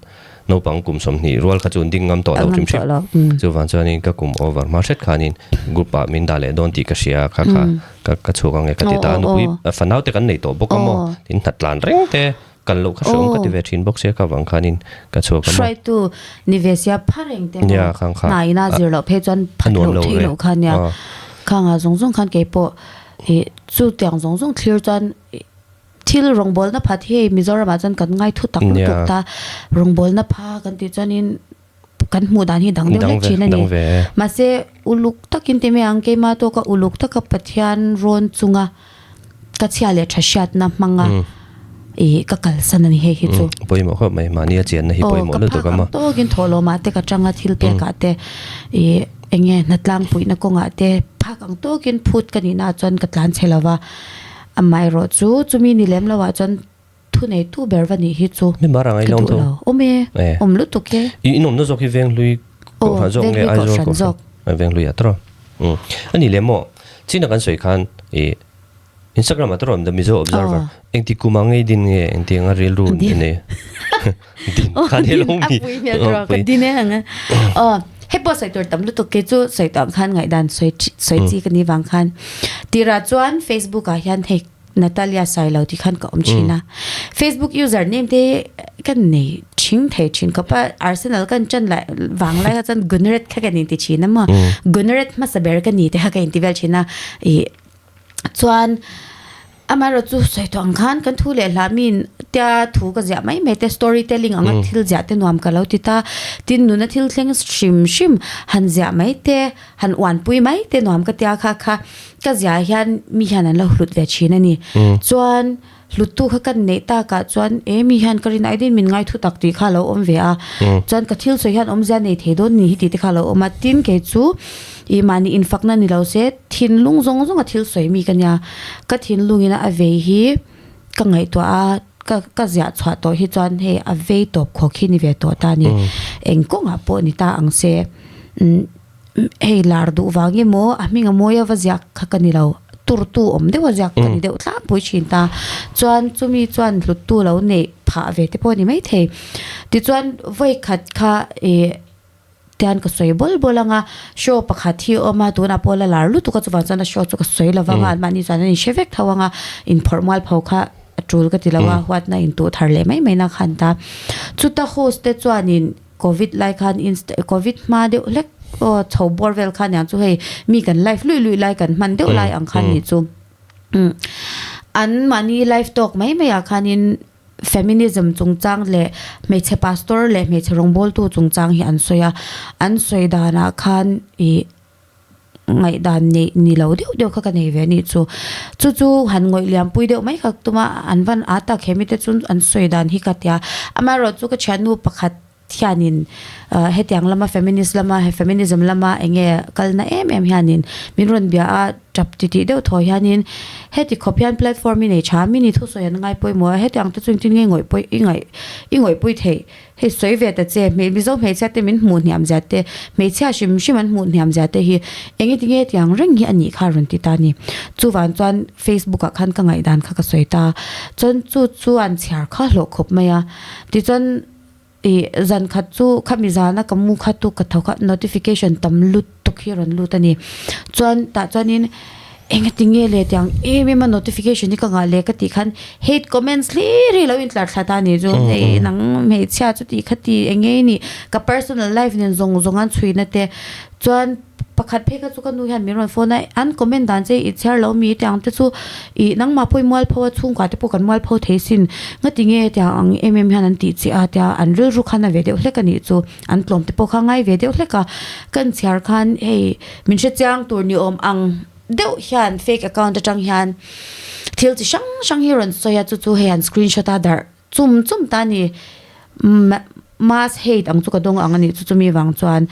naupang kum 20 rual kha chu an ding ngam tawh lo hrim hrim. Chuvang chuanin ka kum over hma hret khanin group ah min dah leh dawn tih ka hria kha kha ka chhuak ange ka ti ta a, nupui fanau te kan nei tawh bawk a maw, tin hnatlan reng te Kal loh kha hreawm ka ti ve thin bawk sia ka vang khanin ka chhuak a maw. Hruaitu ni ve sia pha reng te maw hna ina zir loh phei chuan phat loh theih loh kha nia. Khangah zawng zawng khan keipawh ih chu tiang zawng zawng thlir chuan thil rawngbawlna phat hi hei Mizoramah chuan kan ngai thu tak lutuk ta. Rawngbawlna pha kan tih chuanin kan hmuh dan hi dang deuh hlek thin a ni. Mahse uluk takin ti mai ang keimah tawka uluk taka Pathian rawn chunga ka chhia leh tha hriatna hmanga ih ka kalsan a ni hei hi chu. Pawimawh khawp mai, mahni a chianna hi pawimawh lutuk a maw. Aw ka phak ang tawkin thawhlawmah te ka tanga thil pekah te ih eng nge hnatlangpuihna kawngah te phak ang tawkin phut ka nihnaah chuan ka tlan chhe lova. Amaherawh chu chumi ni lem lohah chuan Thu neitu ber va nih hi chu Member ang ka duh lo. Awm e, awm lutuk e. I inawmna zawk hi Venghlui Kohhran zawk nge Aizawl Kohhran? Venghlui ah tawrh. A ni leh maw? China kan sawi khan i Instagram ah tawrh awm The Mizo Observer. Engti kum ah ngei din nge engti anga rilru nei? Din khan he lo mi. A pui hmel tawrh ka din e ang a. Aw, hei pawh sawi tur tam lutuk kei chu sawi tawh ang khan ngaihdan sawi sawi chi ka ni vang khan. Tirah chuan Facebook ah hian hei Natalia Sailo tih khan ka awm thin a. Facebook user name te ka nei thing thei thin khawp a. Arsenal kan chan lai vang lai kha chuan Gunnaret kha kan inti thin a maw. Gunnaret hmasa ber ka ni te kha ka inti vel thin a. Ih chuan. Amaherawhchu sawi tawh ang khan kan thu leh hlah miin tia thu ka ziah mai mai te story telling anga thil ziah te nuam ka lo ti ta. Tin nuna thil thleng hrim hrim han ziah mai te han uanpui mai te nuam ka tia kha kha ka ziah hian mi hian an lo hlut ve thin a ni. Chuan hluttu kha kan neih takah chuan e mi hian ka rin aidin min ngai thu tak tih kha a lo awm ve a. Chuan ka thil sawi hian awmzia nei thei dawn ni hi tih te kha a lo awm a. Tin kei chu ih mahni infakna ni lo se thinlung zawng zawnga thil sawi mi ka nia. Ka thinlungin a vei hi ka ngaihtuah a, ka ka ziah chhuah tawh hi chuan hei a vei tawp khawk hi ni ve tawh ta a ni. Eng kawngah pawh ni ta ang se. Umm hei lar duh vang emaw a hming a mawi a va ziak kha ka ni lo tur tu awm deuh a ziak ka ni deuh tlangpui thin ta chuan chumi chuan hlut tu lo neih phah ve te pawh a ni maithei tichuan vawi khat kha ih tian ka sawi bawl bawl ang a show pakhat hi a awm a tunah pawh la lar lutuk a chuvang chuan a show chu ka sawi lo vang a anmahni chuan an inhre vek tho ang a inphawrh mual pho kha a tul ka ti lo a huatna intuh thar leh mai mai na khan ta chuta host te chuanin. Covid lai khan insta covid hma deuh hlek aw chho bawr vel khan niang chu hei mi kan live luih luih lai kan hman deuh lai ang khan nih chu umm an mahni live talk mai mai ah khanin feminism chungchang leh hmeichhe pastor leh hmeichhe rawngbawltu chungchang hi an sawi a an sawi danah khan ih. Ngaihdan neih ni lo deuh deuh kha ka nei ve anih chu. Chu chu han ngawih liam pui deuh mai kha tuma an van a tak he mite chu an sawi dan hi ka tia. Amaherawh chu ka thiannu pakhat hianin hetiang lama feminist lama he feminism lama eng nge kalna em em hianin min rawn bia a tap titih deuh thaw hianin heti khawp hian platform i nei tha mi ni thusawi an ngai pawimawh a hetiang te chu engtin nge ngawih pawih i ngaih i ngawih pui theih Hei sawi ve ta che, Mizo hmeichhia te min hmuh hniam zia te, hmeichhia hrim hrim an hmuh hniam zia te hi eng eti nge tiang reng hi a nih kha a rawn ti ta a ni. Chuvang chuan Facebook ah khan ka ngaihdan kha ka sawi ta. Chuan chu chu an chhiar kha hlawh khawp mai a. Tichuan ih zan khat chu khami zana ka mu kha tu ka tho kha notification tam lut tuk hi a rawn lut a ni. Chuan tah chuanin Engati nge le tiang em em a notification hi ka ngah le ka tih khan hate comments hlir hi lo intlar thla ta ni chu hei nang hmeichhia chu tih kha ti eng nge ni ka personal life nen zawng zawng an chhui na te chuan pakhat phei kha chu ka nu hian min rawn phone a an comment dan che i chhiar lo mi tiang te chu ih nangmah pawh i mualpho a chhungkua te pawh kan mualpho thei sin ngati nge tiang ang em em hian an tih che a tia an rilru khan a ve deuh hlek a nih chu an tlawm te pawh kha ngai ve deuh hlek a ka inchhiar khan hei Min hrechiang tur ni awm ang deuh hian fake account atang hian thil chi hrang hrang hi rawn sawi a, chu chu hei an screenshot a darh chum chum ta a ni. Mass hate ang chu ka dawng ang a nih chu chumi vang chuan.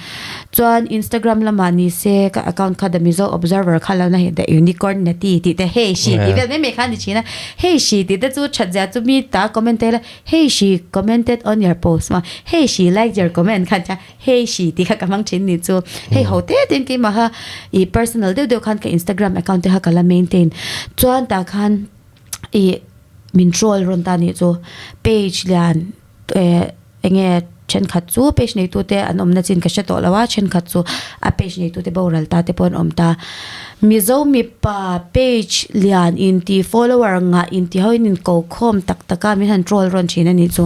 Chuan Instagram lamah ni se ka account kha The Mizo Observer kha lo na hei The Unicorn Nati tih te hei hri tih vel mai mai kha a ni thin a. Hei hri tih te chu that zia chu mi ta comment te la hei hri commented on your post maw hei hri liked your comment kha a tia. Hei hri tih kha ka hmang thin ni chu. Hei ho te te in keimah kha ih personal deuh deuh khan ka Instagram account te kha ka la maintain. Chuan tah khan ih min troll rawn ta nih chu. Page lian eh eng nge thenkhat chu page neitu te an awmna chin ka hre tawh lo a, thenkhat chu a page neitu te boral ta te pawh an awm ta. Mizo mipa page lian inti follower ngah inti ho in inko khawm tak tak a min han troll rawn thin a nih chu.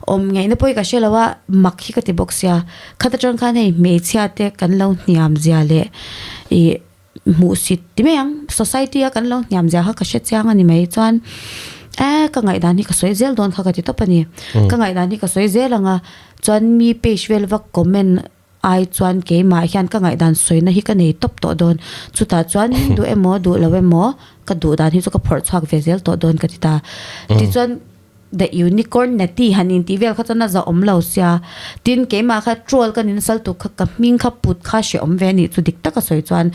Awm ngaihna pawh hi ka hre lo a, mak hi ka ti bawk sia. Khat atang khan hei hmeichhia te kan lo hniam zia leh ih hmuhsit ti mai ang, society a kan lo hniam zia kha ka hre chiang a ni mai. Chuan eh ka ngaihdan hi ka sawi zel dawn kha ka ti tawp a ni. Ka ngaihdan hi ka sawi zel ang a, chuan mi page vel va comment ai chuan keimah hian ka ngaihdan sawina hi ka nei tawp tawh dawn. Chutah chuan min duh emaw duh lo emaw ka duh dan hi chu ka phawrh chhuak ve zel tawh dawn ka ti ta. Tichuan The Unicorn Natty han intih vel kha chuan a zahawm lo sia. Tin, keimah kha troll ka nin sal tuk kha ka hming kha put kha hrehawm ve a nih chu dik taka sawi chuan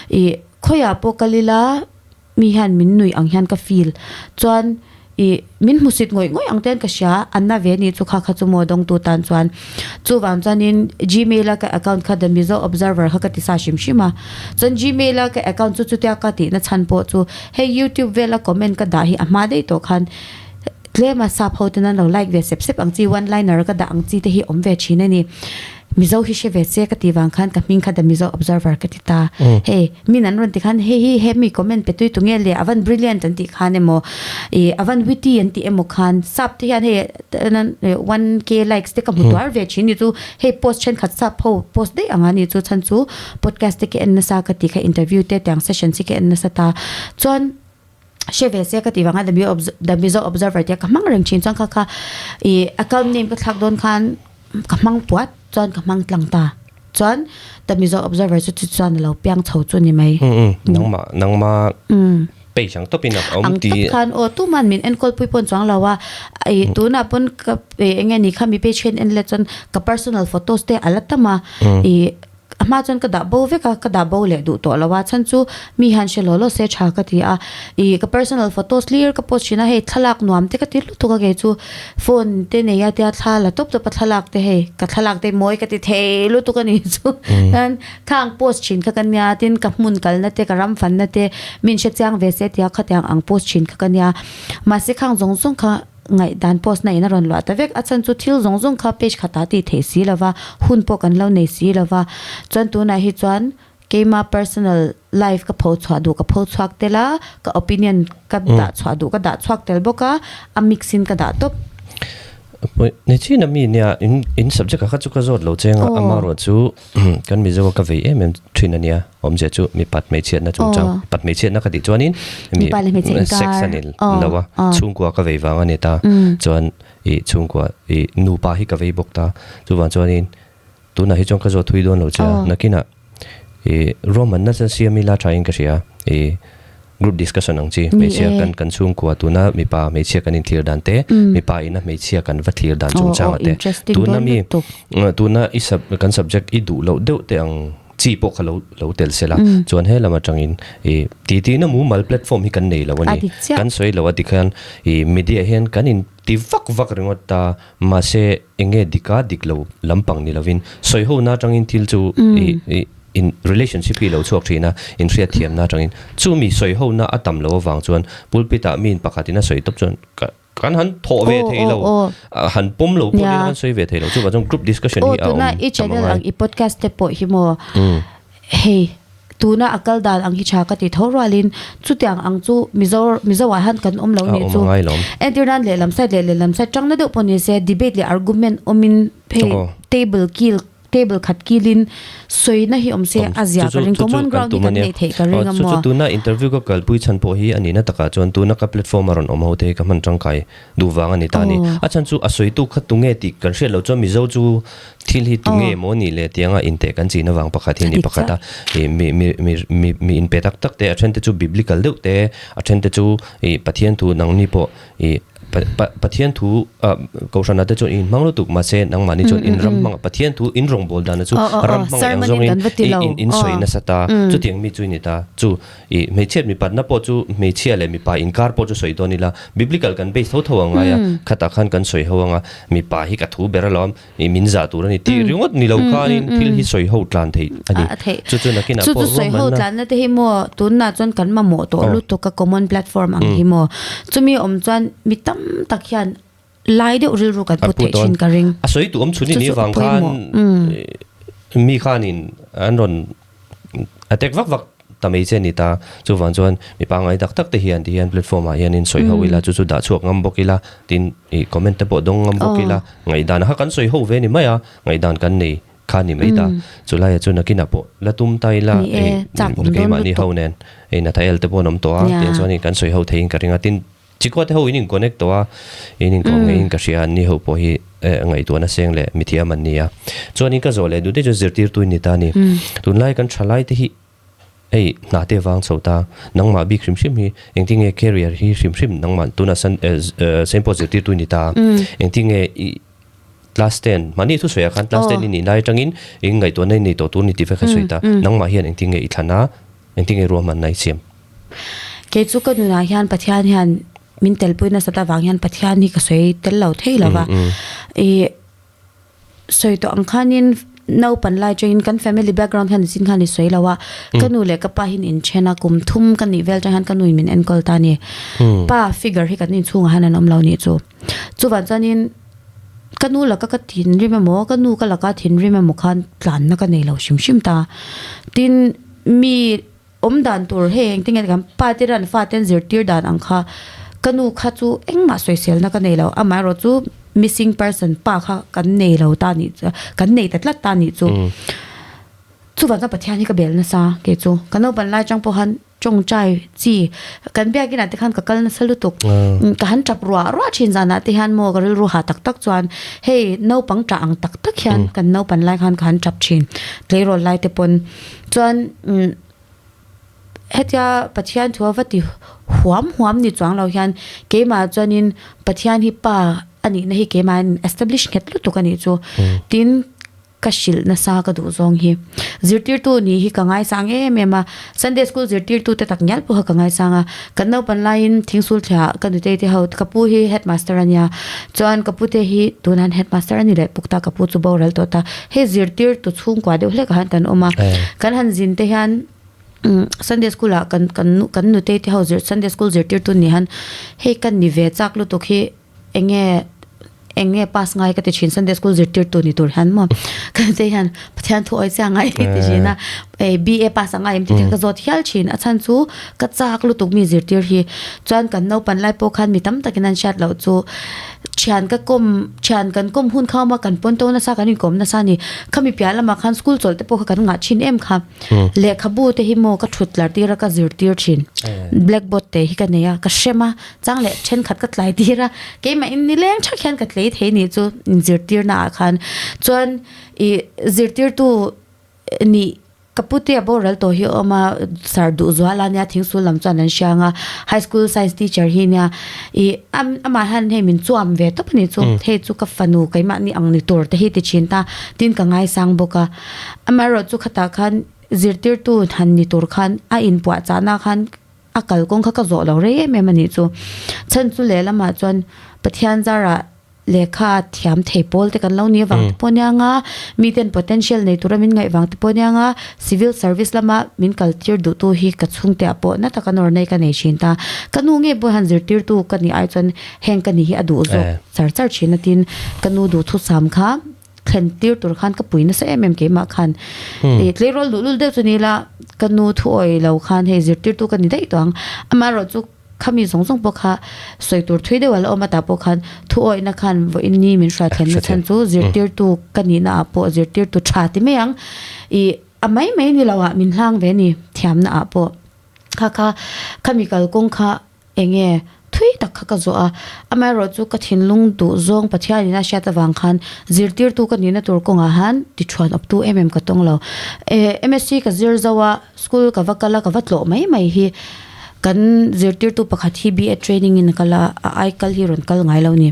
ih khawiah pawh kal ila mi hian min nuih ang hian ka feel. Chuan ih min hmusit ngawih ngawih ang te hian ka hria a na ve a nih chu kha kha chu maw dawngtu tan chuan. Chuvang chuanin Gmail a ka account kha The Mizo Observer kha ka ti sa hrim hrim a. Chuan Gmail a ka account chu chutia ka tihna chhan pawh chu hei YouTube vela comment ka dah hi a hma daih tawh khan Tlem a sap ho ten an lo like ve sep sep ang chi, one liner ka dah ang chi te hi awm ve thin a ni. Mizo hi hre ve se ka tih vang khan ka hming kha The Mizo Observer ka ti ta. Hei, min an rawn ti khan hei hi he mi comment pe tui tu nge le a van brilliant an tih khan emaw ih a van witty an tih emaw khan sap te hian hei 1k likes te ka hmu tuar ve thin ni chu hei post thenkhat sap ho post daih ang a ni chu chhan chu podcast te ka en nasa ka tih kha interview te tiang sessions hi ka en nasa ta. Chuan. Hre ve se ka tih vanga The Mizo Observer tia ka hmang reng thin chuan kha kha ih account name ka thlak dawn khan ka hmang puat chuan ka hmang tlang ta chuan The Mizo Observer chu chu chuan a lo piang chho chu ni mai. Nangmah nangmah page ang tawpin a awm Ang ti. tawp khan aw tuman min enkawl pui pawn chuang lo a ih tunah pawn ka ih eng nge ni kha mi page hian en let chuan ka personal photos te a la tam a ih A hma chuan ka dah bo vek a, ka dah bo leh duh tawh lo a, chhan chu mi hian hre law law se tha ka ti a, ih ka personal photos hlir ka post thin a, hei thlalak nuam te ka ti lutuk a kei chu phone te nei a tia thla la tawp tawp a thlalak te hei ka thlalak te mawi ka ti thei lutuk a ni chu chuan khang post thin kha ka nia tin ka hmun kalna te ka ram fanna te min hre chiang ve se tia khatiang ang post thin kha ka nia mahse khang zawng zawng kha Ngaihdan post na in a rawn luah ta vek. A chhan chu thil zawng zawng kha page khatah tih theih si lova, hun pawh kan lo nei si lova. Chuan tunah hi chuan keima personal life ka pho chhuah duh ka pho chhuak tel a, ka opinion ka dah chhuah duh ka dah chhuak tel bawk a, a mix in ka dah tawp. Ni chin a mi nia in in subject ah kha chu ka zawt lo cheng a, amaherawh chu Kan Mizo a ka vei em em thin a nia, awmzia chu mipat hmeichhiatna chungchang, mipat hmeichhiatna ka tih chuanin mi sex a ni lo a, chhungkua ka vei vang a ni ta, chuan ih chhungkua ih nupa hi ka vei bawk ta, chuvang chuanin tunah hi chuan ka zawt thui dawn lo che a, nakinah ih ruahmanna chuan siam ila thain ka hria ih. Group discussion ang chi, hmeichhia kan kan chhungkua tuna mipa hmeichhia kan inthlir dan te, mipa ina hmeichhia kan va thlir dan chungchang a te. Tuna mi tuna i sub kan subject i duh loh deuh te ang chi pawh kha lo lo tel sela. Chuan he lam atangin i titi na mumal platform hi kan nei lo a ni. Kan sawi lo a tikhian i media hian kan in ti vak vak ringawt ta mahse enge dika dik lo lampang ni lovin sawi ho na atangin thil chu i i In relationship hi lo chhuak thin a, in hriatthiamna atangin. Chumi sawi hona a tam lo avang chuan pulpit ah miin pakhatin a sawi tawp chuan ka kan han thawh ve thei lo, han pawm lo pawh nia kan sawi ve thei lo. Chuvang chuan group discussion hi a awm Aw tuna i channel ang i podcast te pawh hi maw hei tuna a kal dan ang hi tha ka ti tho rualin chutiang ang chu Mizo Mizo ah hian kan awm lo nih chu. Entir nan lehlam side leh lehlam side tangna deuh pawh ni se debate leh argument awmin hei table kil Table khat kilin sawina hi awm se a zia ka ring, common ground hi kan neih theih ka ring a maw? Chu chu tuna interview ka kalpui chhan pawh hi a nihna takah chuan tuna ka platform a rawn awm ho te hi ka hman tangkai duh vang a ni ta a ni. A chhan chu a sawitu kha tunge tih kan hriat loh chuan Mizo chu thil hi tunge maw nih le tianga inteh kan chin avang pakhat hi a ni pakhat a. Ih mi mi mi mi mi inpe tak tak te a then te chu biblical deuh te a then te chu ih Pathian thu nangni pawh ih Pathian thu Kohhranah te chuan in hmang lutuk mahse nangmahni chuan in ram hmang Pathian thu in rawngbâwl dana chu ram hmang ang zawngin in sawi nasa ta chutiang mi chu i ni ta chu i hmeichhiat mipatna pawh chu hmeichhia leh mipa inkar pawh chu sawi dawn ila biblical kan base tho tho ang ngai a khatah khan kan sawi ho anga mipa hi ka thu ber alawm i min zah tur a ni tih ringawt ni lo khanin thil hi sawi ho tlan theih a ni. Chu chu nakinah pawh ruahmanna. Chu chu sawi ho tlanna te hi maw tunah chuan kan mamawh tawh lutuk a common platform ang hi maw. Chumi awm chuan mi tam tak hian lai deuh rilru kan put theih thin ka ring. A sawi tu awm chhun i nih vang khan mi khanin an rawn attack vak vak ta mai che a ni ta. Chuvang chuan mi pangngai tak tak te hian ti hian platform ah hianin sawi ho ila chu chu dah chhuak ngam bawk ila tin ih comment te pawh dawng ngam bawk ila ngaihdan kha kan sawi ho ve ni mai a ngaihdan kan nei kha ni mai ta. Chulaiah chu nakinah pawh la tum ta ila ih keimahni ho nen ih Nathael te pawh an awm tawh a tiang chuan ih kan sawi ho theiin ka ring a tin Chikua te ho in in connect tawh a, in inkawm ngeiin ka hria, anni ho pawh hi ngaihtuahna seng leh mithiam an ni a. Chuanin ka zawh leh duh te chu zirtirtu in ni ta a ni. Tunlai kan thalai te hi hei hna te vang chho ta, nangmah bik hrim hrim hi engtinge career hi hrim hrim nangmah tunah san Saint Paul zirtirtu in ni ta a, engtinge i class ten mahni thusawiah khan class ten i nih lai atangin in ngaihtuahna i nei tawh tur ni tih vek a sawi ta, nangmah hian engtinge i thlan a, engtinge ruahmanna i siam? Kei chu ka nunah hian Pathian hian min telpui nasat avang hian Pathian hi ka sawi tel lo thei lo va. Ih sawi tawh ang khanin naupan lai atangin kan family background hian zin khan i sawi lo a. Ka nu leh ka pa hian inthen a, kum thum ka nih vel atang hian ka nu in min enkawl ta a ni. Pa figure hi kan inchhungah hian an awm lo nih chu. Chuvang chuanin ka nu laka ka thinrim emaw ka nu ka laka thinrim emaw khan tlanna ka nei lo hrim hrim ta. Tin mi. Awm dan tur hei engtin nge kan pa te ran fa ten zirtir dan ang kha ka nu kha chu engmah sawiselna ka nei lo amaherawh chu missing person pa kha kan nei lo ta nih chu kan nei ta tlat ta nih chu chuvang chuan Pathian hi ka bel nasa kei chu ka naupan lai chang pawh khan. tawngtai chi kan biakin ah te khan ka kal nasa lutuk ka han tap ruah ruah thin zanah te hian maw ka rilru ha tak tak chuan hei naupang tah ang tak tak hian kan naupan lai khan ka han tap thin tleirawl lai te pawn chuan umm hetia Pathian thu a va ti huam huam ni chuang lo hian keimah chuanin Pathian hi pa a nihna hi keimah in establish nghet lutuk a nih chu tin. Ka hrilh nasa ka duh zawng hi. Zirtirtu nih hi ka ngaisang em em a, Sunday school zirtirtu te tak ngial pawh kha ka ngaisang a. Kan naupan laiin thingsul thliah ka nutei te ho, ka pu hi headmaster a nia, chuan ka pute hi tunah headmaster a ni leh puk ta, ka pu chu boral tawh ta. Hei zirtirtu chhungkua deuh hlek ah hian kan awm a, kan han zin te hian Sunday school ah kan kan kan nutei te ho Sunday school zirtirtu nih hian hei ka ni ve chak lutuk hi, Enge enge pass ngai ka ti thin Sunday school zirtirtu ni tur hian maw ka te hian Pathian thu awi chiang ngai ti thin a ei BA pass anga em ti te ka zawt hial thin a chhan chu ka chak lutuk mi zirtir hi chuan kan naupan lai pawh khan mi tam takin an hriat loh chu thian ka kawm thian kan kawm hun kha awm a kan pawn to nasa kan inkawm nasa a ni khami piah lamah khan school chawlh te pawh kha kan ngah thin em kha lehkhabu te hi maw ka thut tlar tir a ka zirtir thin blackboard te hi ka nei a ka hrem a. Chang leh thenkhat ka tlai tir a, keimah in nileng thak hian ka tlei thei nih chu inzirtirna ah khan chuan ih zirtirtu nih ka pute a boral tawh hi a awm a, sir duh zual a nia thingsul lam chuan an hriang a, high school science teacher hi nia ih amah hian hei min chuam ve tawp a nih chu, hei chu ka fanu keimahni ang ni tur te hi ti thin ta, tin ka ngaisang bawk a, amaherawh chu khatah khan zirtirtu han ni tur khan a inpuahchahna khan. A kalkawng kha ka zawh lo rei em em a nih chu. Chhan chu lehlamah chuan Pathian zarah lehkha thiam thei pawl te kan lo ni avang te pawh nia nga, miten potential nei tura min ngaih vang te pawh nia nga, civil service lama min kal tir duhtu hi ka chhungte ah pawh na taka nawr nei ka nei thin ta. Ka nu ngei pawh hian zirtirtu ka nih ai chuan heng ka nih hi a duh zawk char char thin a tin ka nu duhthusam kha thlen tir tur khan ka pui nasa em em keimah khan ih tleirawl luh lul deuh chu ni ila ka nu thu awih lo khan hei zirtirtu ka ni daih tawh ang amaherawh chu khami zawng zawng pawh kha sawi tur thui deuh a la awm a tah pawh khan thu awihna khan vawiin ni min hruai thlenna chhan chu zirtirtu ka nihna ah pawh zirtirtu tha ti mai ang ih a mai mai ni lo ah min hlang ve a ni thiamna ah pawh kha kha khami kalkawng kha Enge thui tak kha ka zawh a, amaherawh chu ka thinlung duh zawng Pathianin a hriat avang khan zirtirtu ka nihna tur kawngah han tithuan awptu em em ka tawng lo. MSc ka zir zo a, school ka va kal a, ka va tlawh mai mai hi kan zirtirtu pakhat hi BEd training in a kal a, a aikal hi rawn kal ngai lo ni.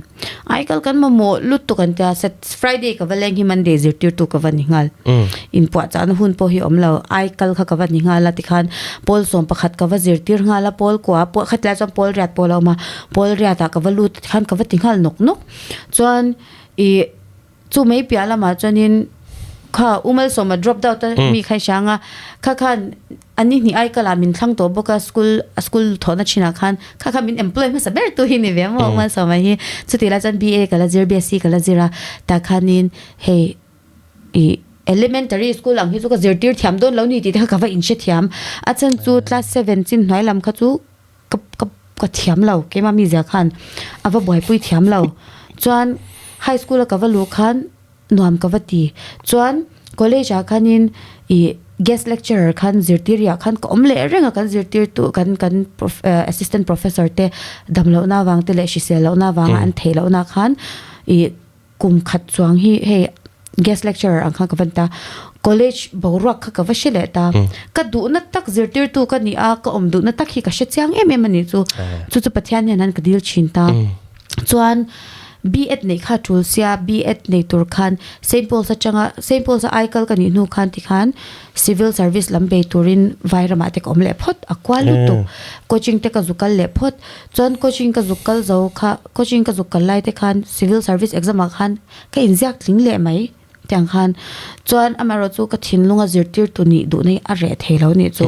Aikal kan mamawh lutuk an tia, Friday ka va leng hi Monday zirtirtu ka va ni nghal. Inpuahchahna hun pawh hi a awm lo. Aikal kha ka va ni nghal a tikhan pawl 11 ka va zirtir nghal a, pawl kua pawh khatilai chuan pawl riat pawh a lo awm a, pawl riatah ka va lut tikhan ka va ti nghal nawk nawk. Chuan ih chu mai piah lamah chuanin kha U Malsawma drop out a mi kha i hria ang a, kha khan A ni hnih ai kal ah min thlang tawh bawk a, school a school thawhna thinah khan kha kha min employ hmasa ber tu hi ni ve maw Malsawma hi. Chutih lai chuan BA ka la zir BSc ka la zir a, tah khanin hei ih elementary school ang hi chu ka zirtir thiam dawn lo ni tih te kha ka va inhre thiam. A chhan chu class seven chin hnuai lam kha chu ka ka ka thiam lo keimah mizia khan a va buaipui thiam lo. Chuan high school a ka va luh khan Nuam ka va ti. Chuan college ah khanin ih guest lecturer khan zirtir ah khan ka awm leh reng a kan zirtirtu kan kan assistant professor te dam lohna avang te leh hrisel lohna avanga an theih lohna khan ih kum khat chuang hi hei guest lecturer ang khan ka va ni ta. College boruak kha ka va hre leh ta. Ka duhna tak zirtirtu ka ni a ka awm duhna tak hi ka hre chiang em em a nih chu. Chu chu Pathian hian an ka dil thin ta. Chuan B.Ed neih kha tul sia, B.Ed nei tur khan Saint Paul's atanga Saint Paul's a aikal ka nih hnu khan tikhan Civil Service lam bei turin Vairamah te ka awm leh phawt, a kual lutuk. Coaching te ka zu kal leh phawt. Chuan coaching ka zu kal zo kha coaching ka zu kal lai te khan Civil Service exam ah khan ka inziak tling leh mai tiang khan. Chuan amaherawh chu ka thinlunga zirtirtu nih duhna hi a reh thei lo nih chu.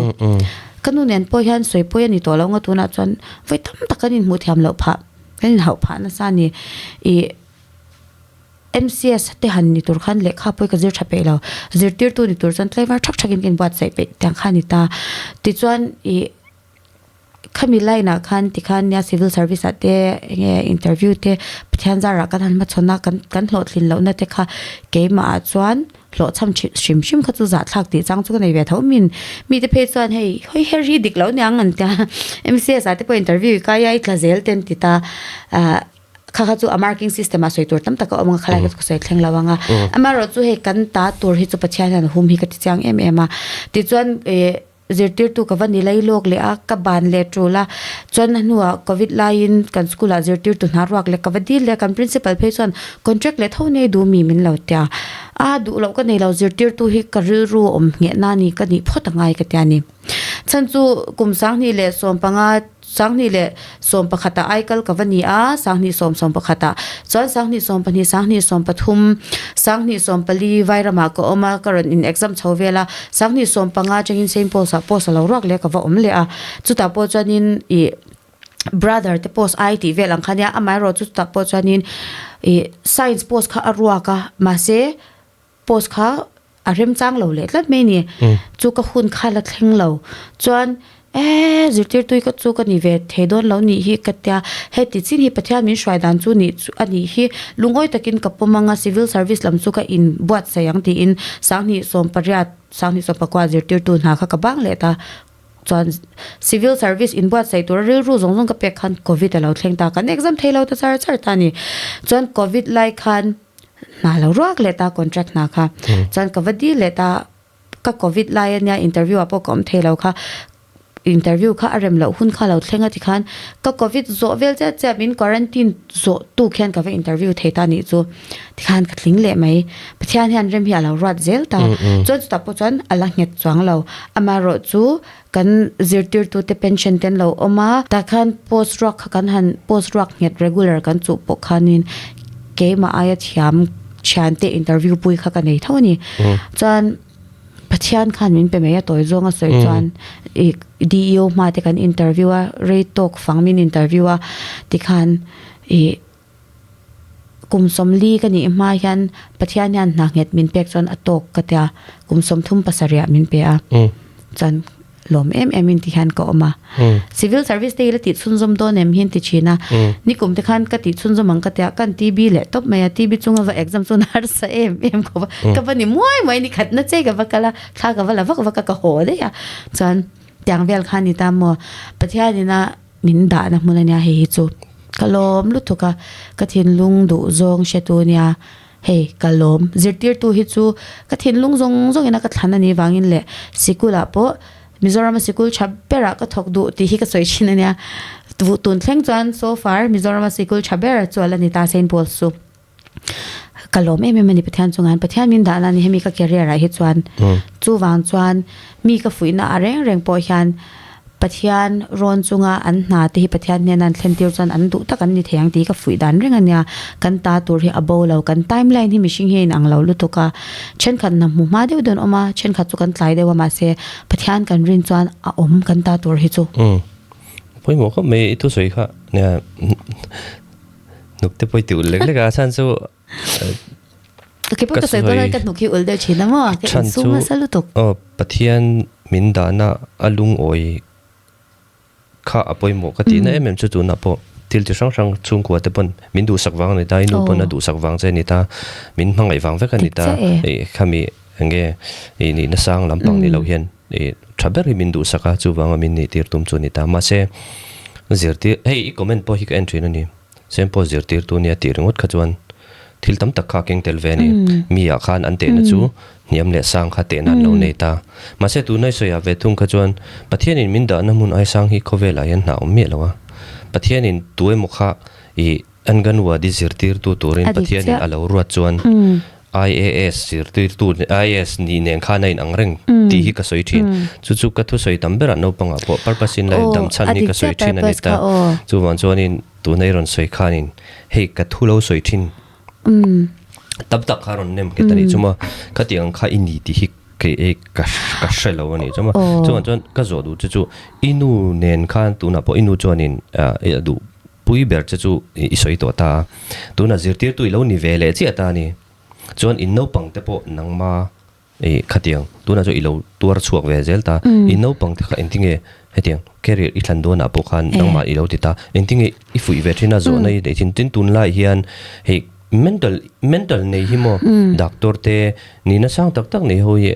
Ka nu nen pawh hian sawi pawi a ni tawh lo nga tunah chuan vawi tam tak kan inhmuh thiam loh phah. Kan inhauh phah nasa a ni. Ih MCS te han ni tur khan lehkha pawh hi ka zir tha peih lo. Zirtirtu ni tur chuan tlaivar thak thakin ka inbuatsaih peih tiang kha a ni ta. Tichuan ih. Khami line ah khan tikhan nia civil service ah te enge interview te Pathian zarah kan han hmachhawn a kan kan hlawhtlin lohna te kha keimah ah chuan hlawhchham hrim hrim kha chu zahthlak tih chang chu ka nei ve tho min mite phei chuan hei hawi her hi dik lo niang an tia M_C_S ah te pawh interview i kai a i tla zel te an ti ta ah kha kha chu a marking system ah sawi tur tam tak a awm ang a khalai kha chu ka sawi thleng lo ang a amaherawhchu chu hei kan ta tur hi chu Pathian hian a hum hi ka ti chiang em em a tichuan ih Zirtirtu ka va ni lai lawk leh a, ka ban leh tul a, chuan a hnuah Covid laiin kan school ah zirtirtu hna ruak leh ka va dil leh a, kan principal phei chuan contract leh tho nei duh mi min lo tia, a duh loh ka nei lo zirtirtu hi ka rilru awm ngheh na ni ka nih phawt angai ka tia ni. Chhan chu kum 2015 2011 ah aikal ka va ni a, 2010 11 ah chuan 2012, 2013, 2014 Vairamah ka awm a, ka rawn in exam chho vel a, 2015 atangin Saint Paul's ah post a lo ruak leh ka va awm leh a, chutah pawh chuanin ih brother te post ai tih vel ang kha nia, amaherawhchu chutah pawh chuanin ih science post kha a ruak a, mahse Post kha a remchang lo leh tlat mai a ni. Chu ka hun kha la thleng lo. Chuan eee zirtirtui ka chu ka ni ve thei dawn lo nih hi ka tia. Heti chin hi Pathian min hruai dan chu nih chu a nih hi. Lungawi takin ka pawm anga civil service lam chu ka inbuatsaih ang tiin 2018, 2019 zirtirtu hna kha ka bang leh ta. Chuan civil service inbuatsaih tura rilru zawng zawng ka pek khan covid a lo thleng ta. Kan exam thei lo ta char char ta a ni. Chuan covid lai khan. Hna lo ruak leh ta contract hna kha chuan ka va dil leh ta ka covid lai ania interview ah pawh ka awm thei lo kha interview kha a rem loh hun kha lo thleng a tikhan ka covid zawh vel chiah chiah min quarantine zawh tuk hian ka va interview thei ta nih chu tikhan ka tling leh mai Pathian hian rem hi a lo ruat zel ta chuan chutah pawh chuan a la nghet chuang lo amaherawhchu kan zirtirtute pension te an lo awm a, tah khan post ruak kha kan han post ruak nghet regular kan chuh pawh khanin keimah aia thiam thiante interview pui kha ka nei tho a ni. Chuan Pathian khan min pe mai a tawi zawng a sawi chuan ih DEO hma te kan interview a rei tawk fang min interview a tikhan ih Kum 40 ka nih hma hian Pathian hian hna nghet min pek chuan a tawk ka tia, kum 37 ah min pe a, chuan lawm em em in ti hian ka awm a. Civil service te hi la tih chhunzawm dawn em hi an ti thin a, nikum te khan ka tih chhunzawm ang ka tia, kan TB leh tawp mai a, TB chunga va exam chuan harsa em em khawp a, ka va ni muai muai ni khatna che ka va kal a, thla ka va la vak vak a ka haw daih a, chuan tiang vel kha a ni ta maw, Pathian ina Min dahna hmun a nia hei hi chu ka lawm lutuk a, ka thinlung duh zawng hretu a nia hei ka lawm. Zirtirtu hi chu ka thinlung zawng zawngin a ka thlan a nih vangin leh sikulah pawh Mizorama sikul tha berah ka thawk duh tih hi ka sawi thin a nia. Tun thleng chuan so far Mizorama sikul tha ber chu a la ni ta Saint Paul's chu. Ka lawm em em a ni Pathian chungah hian Pathian min dahna a ni hemi ka career ah hi chuan chuvang chuan mi ka fuihna ah reng reng pawh hian Pathian rawn chunga an hna te hi Pathian hnena an thlen tir chuan an duh tak an ni thei ang tih hi ka fuih dan reng a nia kan ta tur hi a bo lo kan timeline hi mihring hi a inang lo lutuk a thenkhat hna hmu hma deuh dawn awm a thenkhat chu kan tlai deuh a mahse Pathian kan rin chuan a awm kan ta tur hi chu. Pawimawh khawp mai i thusawi kha nia. Hnuk te pawh i ti ulh lek lek a, chhan chu Ka pawh ka sawi dawn a, ka hnuk hi ulh deuh thin a maw, ka insum nasa lutuk. Aw, Pathian min dahna a lungawi kha a pawimawh ka tihna em em chu tunah pawh thil chi hrang hrang chhungkua te pawn min duhsak vang a ni ta, i nu pawn a duhsak vang che a ni ta, min hmangaih vang vek a ni ta, khami enge i nihna sang lampang ni lo hian i tha ber hi min duhsak a, chuvanga min nih tir tum chu a ni ta. Mahse, zirtir, hei i comment pawh hi ka en thin a ni, Sem pawh zirtirtu nia tih ringawt kha chuan thil tam tak kha a keng tel ve a ni. Mi ah khan an tehna chu hniam leh sang kha tehna an lo nei ta. Mahse, tuna i sawiah ve thung kha chuan Pathianin min dahna hmun ai sang hi khawvelah hian hna awm miah lo a. Pathianin tu emaw kha i Anganwadi zirtirtu turin Pathianin a lo ruat chuan IAS zirtirtu IAS nih nen khan a inang reng tih hi ka sawi thin. Chu chu ka thusawi tam berah naupangah pawh purpose in life dam chhan hi ka sawi thin a ni ta. Chuvang chuanin tuna i rawn sawi khanin hei ka thu lo sawi thin tam tak kha rawn nem nghet a nih chu maw. Khatiang kha i ni tih hi kei ei ka ka hre lo a nih chu maw. Chuvang chuan ka zawh duh che chu i nu nen khan tunah pawh i nu chuanin a duh Pui ber che chu i sawi tawh ta a, tunah zirtirtu i lo ni ve leh chiah ta a ni. Chuan in naupang te pawh nangma i khatiang tunah chuan i lo tuar chhuak ve zel ta. In naupang te kha engtinge Hetiang career i thlan dawnah pawh khan nangmah i lo ti ta. Engtinge i fuih ve thin a zawhna i neih thin. Tin tunlai hian hei mental mental nei hi maw doctor te nihna sang tak tak nei ho hi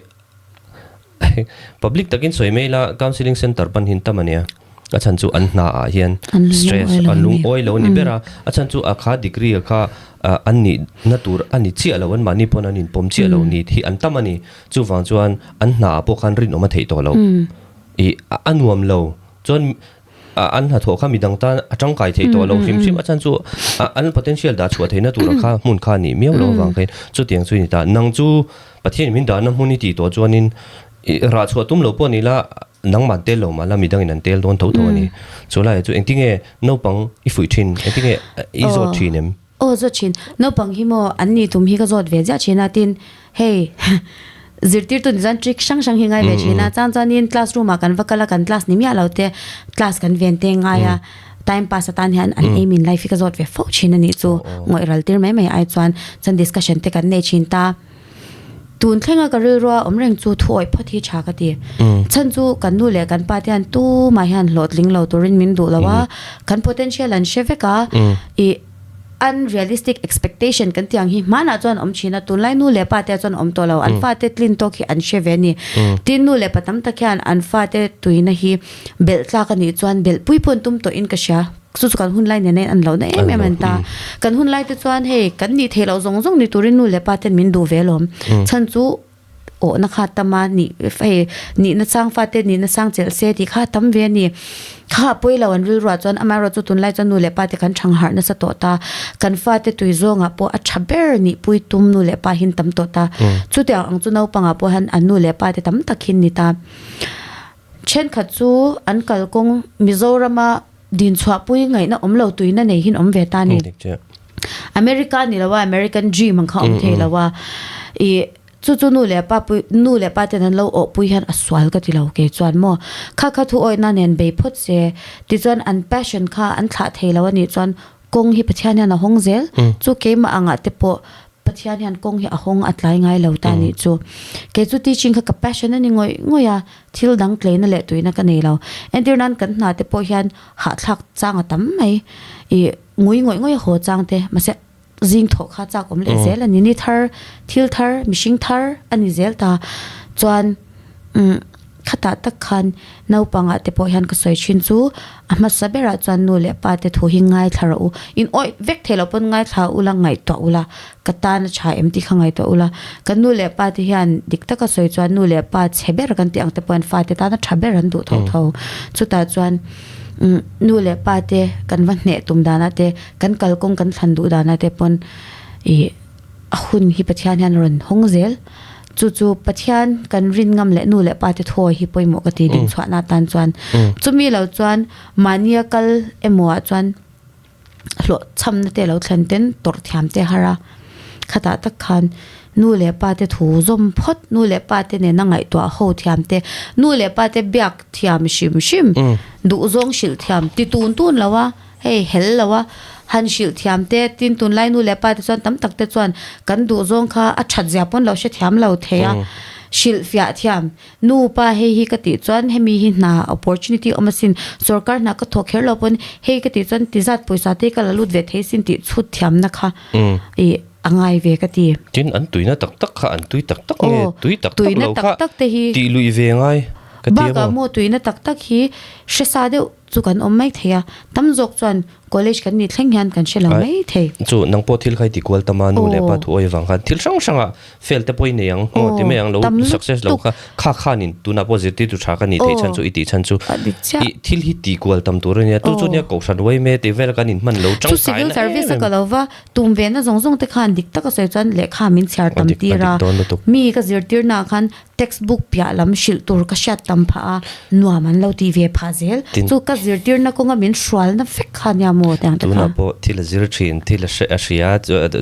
public takin sawi mai ila counselling centre pan hin tam ania. A chhan chu an hna ah hian stress an lungawi lo a ni ber a. A chhan chu a kha degree a kha an nihna tur a ni chiah lo an mahni pawn an inpawm chiah lo ni hi an tam a ni. Chuvang chuan an hna ah pawh khan rinawm a theih tawh lo. I a nuam lo chuan an hnathawh kha midang tan a tangkai theih tawh lo hrim hrim a chhan chu an potential dah chhuah theihna tura kha hmun kha a nih miau lo avang khain chutiang chu a ni ta. Nang chu Pathian min dahna hmun i tih tawh chuanin i rah chhuah tum lo pawh ni la nangmah tel lo mah la midangin an tel dawn tho tho a ni. Chu laiah chu engtinge naupang i fuih thin engtinge i zawt thin em? Aw zawt thin. Naupang hi maw an nih tum hi ka zawt ve ziah thin a tin hei zirtirtu ni chuan trick hrang hrang hi ngai ve thin a chang chuanin classroom ah kan va kal a kan class ni miah lo te class kan ven te ngai a time pass atan hian an aim in life hi ka zawt ve fo thin a nih chu ngawih ral tir mai mai ai chuan chuan discussion te kan nei thin ta. Tun thlenga ka rilrua awm reng chu thu awih phawt hi tha ka ti. Chhan chu kan nu leh kan pa te hian tumah hian hlawhtling lo turin min duh lo a, kan potential an hre vek a, ih unrealistic expectation kan tih ang hi hmanah chuan awm thin a, tunlai nu leh pa te ah chuan awm tawh lo, an fate tlin tawk hi an hre ve a ni. Tin, nu leh pa tam tak hian an fate tuina hi belh tlak a nih chuan belh pui pawh an tum tawhin ka hria. Chu chu kan hun lai nen a in an lohna em em an ta. Kan hun lai te chuan hei kan nih theih loh zawng zawng ni turin nu leh pa ten min duh ve alawm. Chhan chu awhna kha tam a nih hei nihna chang fate nihna sang chelh se tih kha a tam ve a ni. Kha a pawi lo an rilruah chuan amaherawh chu tunlai chuan nu leh pa te kan thang harh nasa tawh ta. Kan fate tui zawngah pawh a tha ber nih pui tum nu leh pa hin tam tawh ta. Chutiang ang chu naupangah pawh hian an nu leh pa te tam tak hin ni ta. Thenkhat chu an kalkawng Mizorama Dinchhuahpui ngaihna awm lo tuina nei hin awm ve ta ni. America ni lo a, American dream ang kha awm thei lo a. I chu chu nu leh pa pui nu leh pa ten an lo awhpui hian a sual ka ti lo kei chuan maw. Kha kha thu awihna nen bei phawt se tichuan an passion kha an thlah thei lo a nih chuan kawng hi Pathian hian a hawng zel. Chu keimah angah te pawh Pathian hian kawng hi a hawng a tlai ngai lo ta nih chu. Kei chu teaching kha ka passion a ni ngawih ngawih a, thil dang tleina leh tuina ka nei lo. Entir nan kan hna te pawh hian hahthlak chang a tam mai. Ih ngui ngawih ngawih a haw chang te, mahse zing thawh kha chak awm leh zel a ni. Ni thar, thil thar, mihring thar a ni zel ta. Chuan umm khatah tak khan naupangah te pawh hian ka sawi thin chu a hmasa berah chuan nu leh pa te thu hi ngaithla rawh u. In awih vek thei loh pawn ngaithla ula ngaihtuah ula ka tan a tha em tih kha ngaihtuah ula. Kan nu leh pa te hian dik taka sawi chuan nu leh pa chhe ber kan tih ang te pawh hian fate tan a tha ber an duh tho tho. Chutah chuan umm nu leh pa te kan va hneh tum danah te kan kalkawng kan thlan duh danah te pawn ih a hun hi Pathian hian a rawn hawng zel. Chu chu Pathian kan rin ngam leh nu leh pa te thawi hi pawimawh ka ti ding chhuahna atan chuan. Chumi lo chuan mahnia kal emaw ah chuan hlawh chhamna te lo thlen ten tawrh thiam te a har a. Khatah tak khan nu leh pa te thu zawm phawt, nu leh pa te nena ngaihtuah ho thiam te, nu leh pa te biak thiam hrim hrim, duhzawng hrilh thiam ti tun tun lo a. Hei hel lo a, han hrilh thiam te, tin tunlai nu leh pa te chuan tam tak te chuan kan duh zawng kha a that zia pawn lo hre thiam lo thei a, hrilh fiah thiam, nu pa hei hi ka tih chuan hemi hi hna opportunity awm asin, sorkar hna ka thawk kher lo pawn hei ka tih chuan ti zat pawisa te ka la lut ve thei sin tih chhut thiamna kha ih a ngai ve ka ti. Tin an tuina tak tak kha an tui tak tak nge tui tak tak lo kha tih luih ve ngai ka ti a maw? Bakah maw tuina tak tak hi hre sa deuh Chu kan awm mai thei a, tam zawk chuan college kan nih thleng hian kan hre lo mai thei. Chu nang pawh thil kha i ti kual tam a, nu leh pa thu awi vang khan thil hrang hrang ah fail te pawh i nei ang maw ti mai ang lo success lo kha kha khanin tunah pawh zirtirtu tha ka nih theih chhan chu i tih chhan chu i thil hi ti kual tam tur a nia chu chu nia kohhran uai mai tih vel kan inhman lo tangkai na em em. Chu civil service a ka lo va tum ve na zawng zawng te khan dik taka sawi chuan lehkha min chhiar tam tir a, mi ka zirtir naah khan Textbook piah lam hrilh tur ka hriat tam phah a, nuam an lo tih ve phah zel. Chu ka zirtirna kawnga min hrualna vek kha nia maw tiang te kha. Tunah pawh thil a zir thin, thil a hre a hria,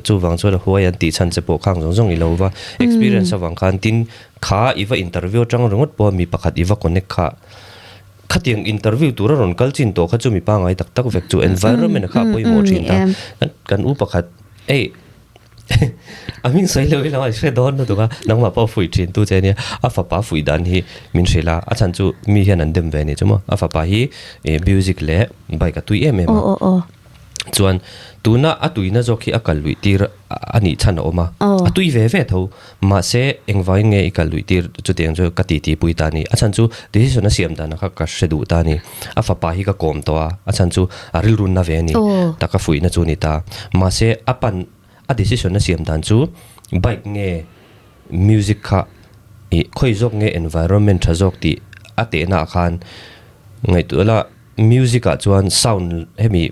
chuvang chuan a huai an tih chhan che pawh khang zawng zawng i lo va experience avang khan tin kha i va interview atang ringawt pawh mi pakhat i va connect kha khatiang interview tura rawn kal chin tawh kha chu mi pangngai tak tak vek chu environment kha a pawimawh thin ta. Kan u pakhat ei. A hming sawi lo ila i hre dawn lutuk a, nangmah pawh fuih thin tu che nia, a fapa fuih dan hi min hrilh a, a chhan chu mi hian an dem ve a nih chu maw, a fapa hi music leh bike a tui em em a, chuan tuna a tuina zawk hi a kal luih tir a nih chhan a awm a, a tui ve ve tho, mahse engvangin nge i kal luih tir chutiang chu ka titi pui ta a ni, a chhan chu decision a siam dan kha ka hre duh ta a ni, a fapa hi ka kawm tawh a, a chhan chu a rilrunna ve a ni, taka fuihna chu a ni ta, mahse a pan. A decision a siam dan chu bike nge music kha ih khawi zawk nge environment tha zawk tih a tehna ah khan ngaihtuah la music ah chuan sound hemi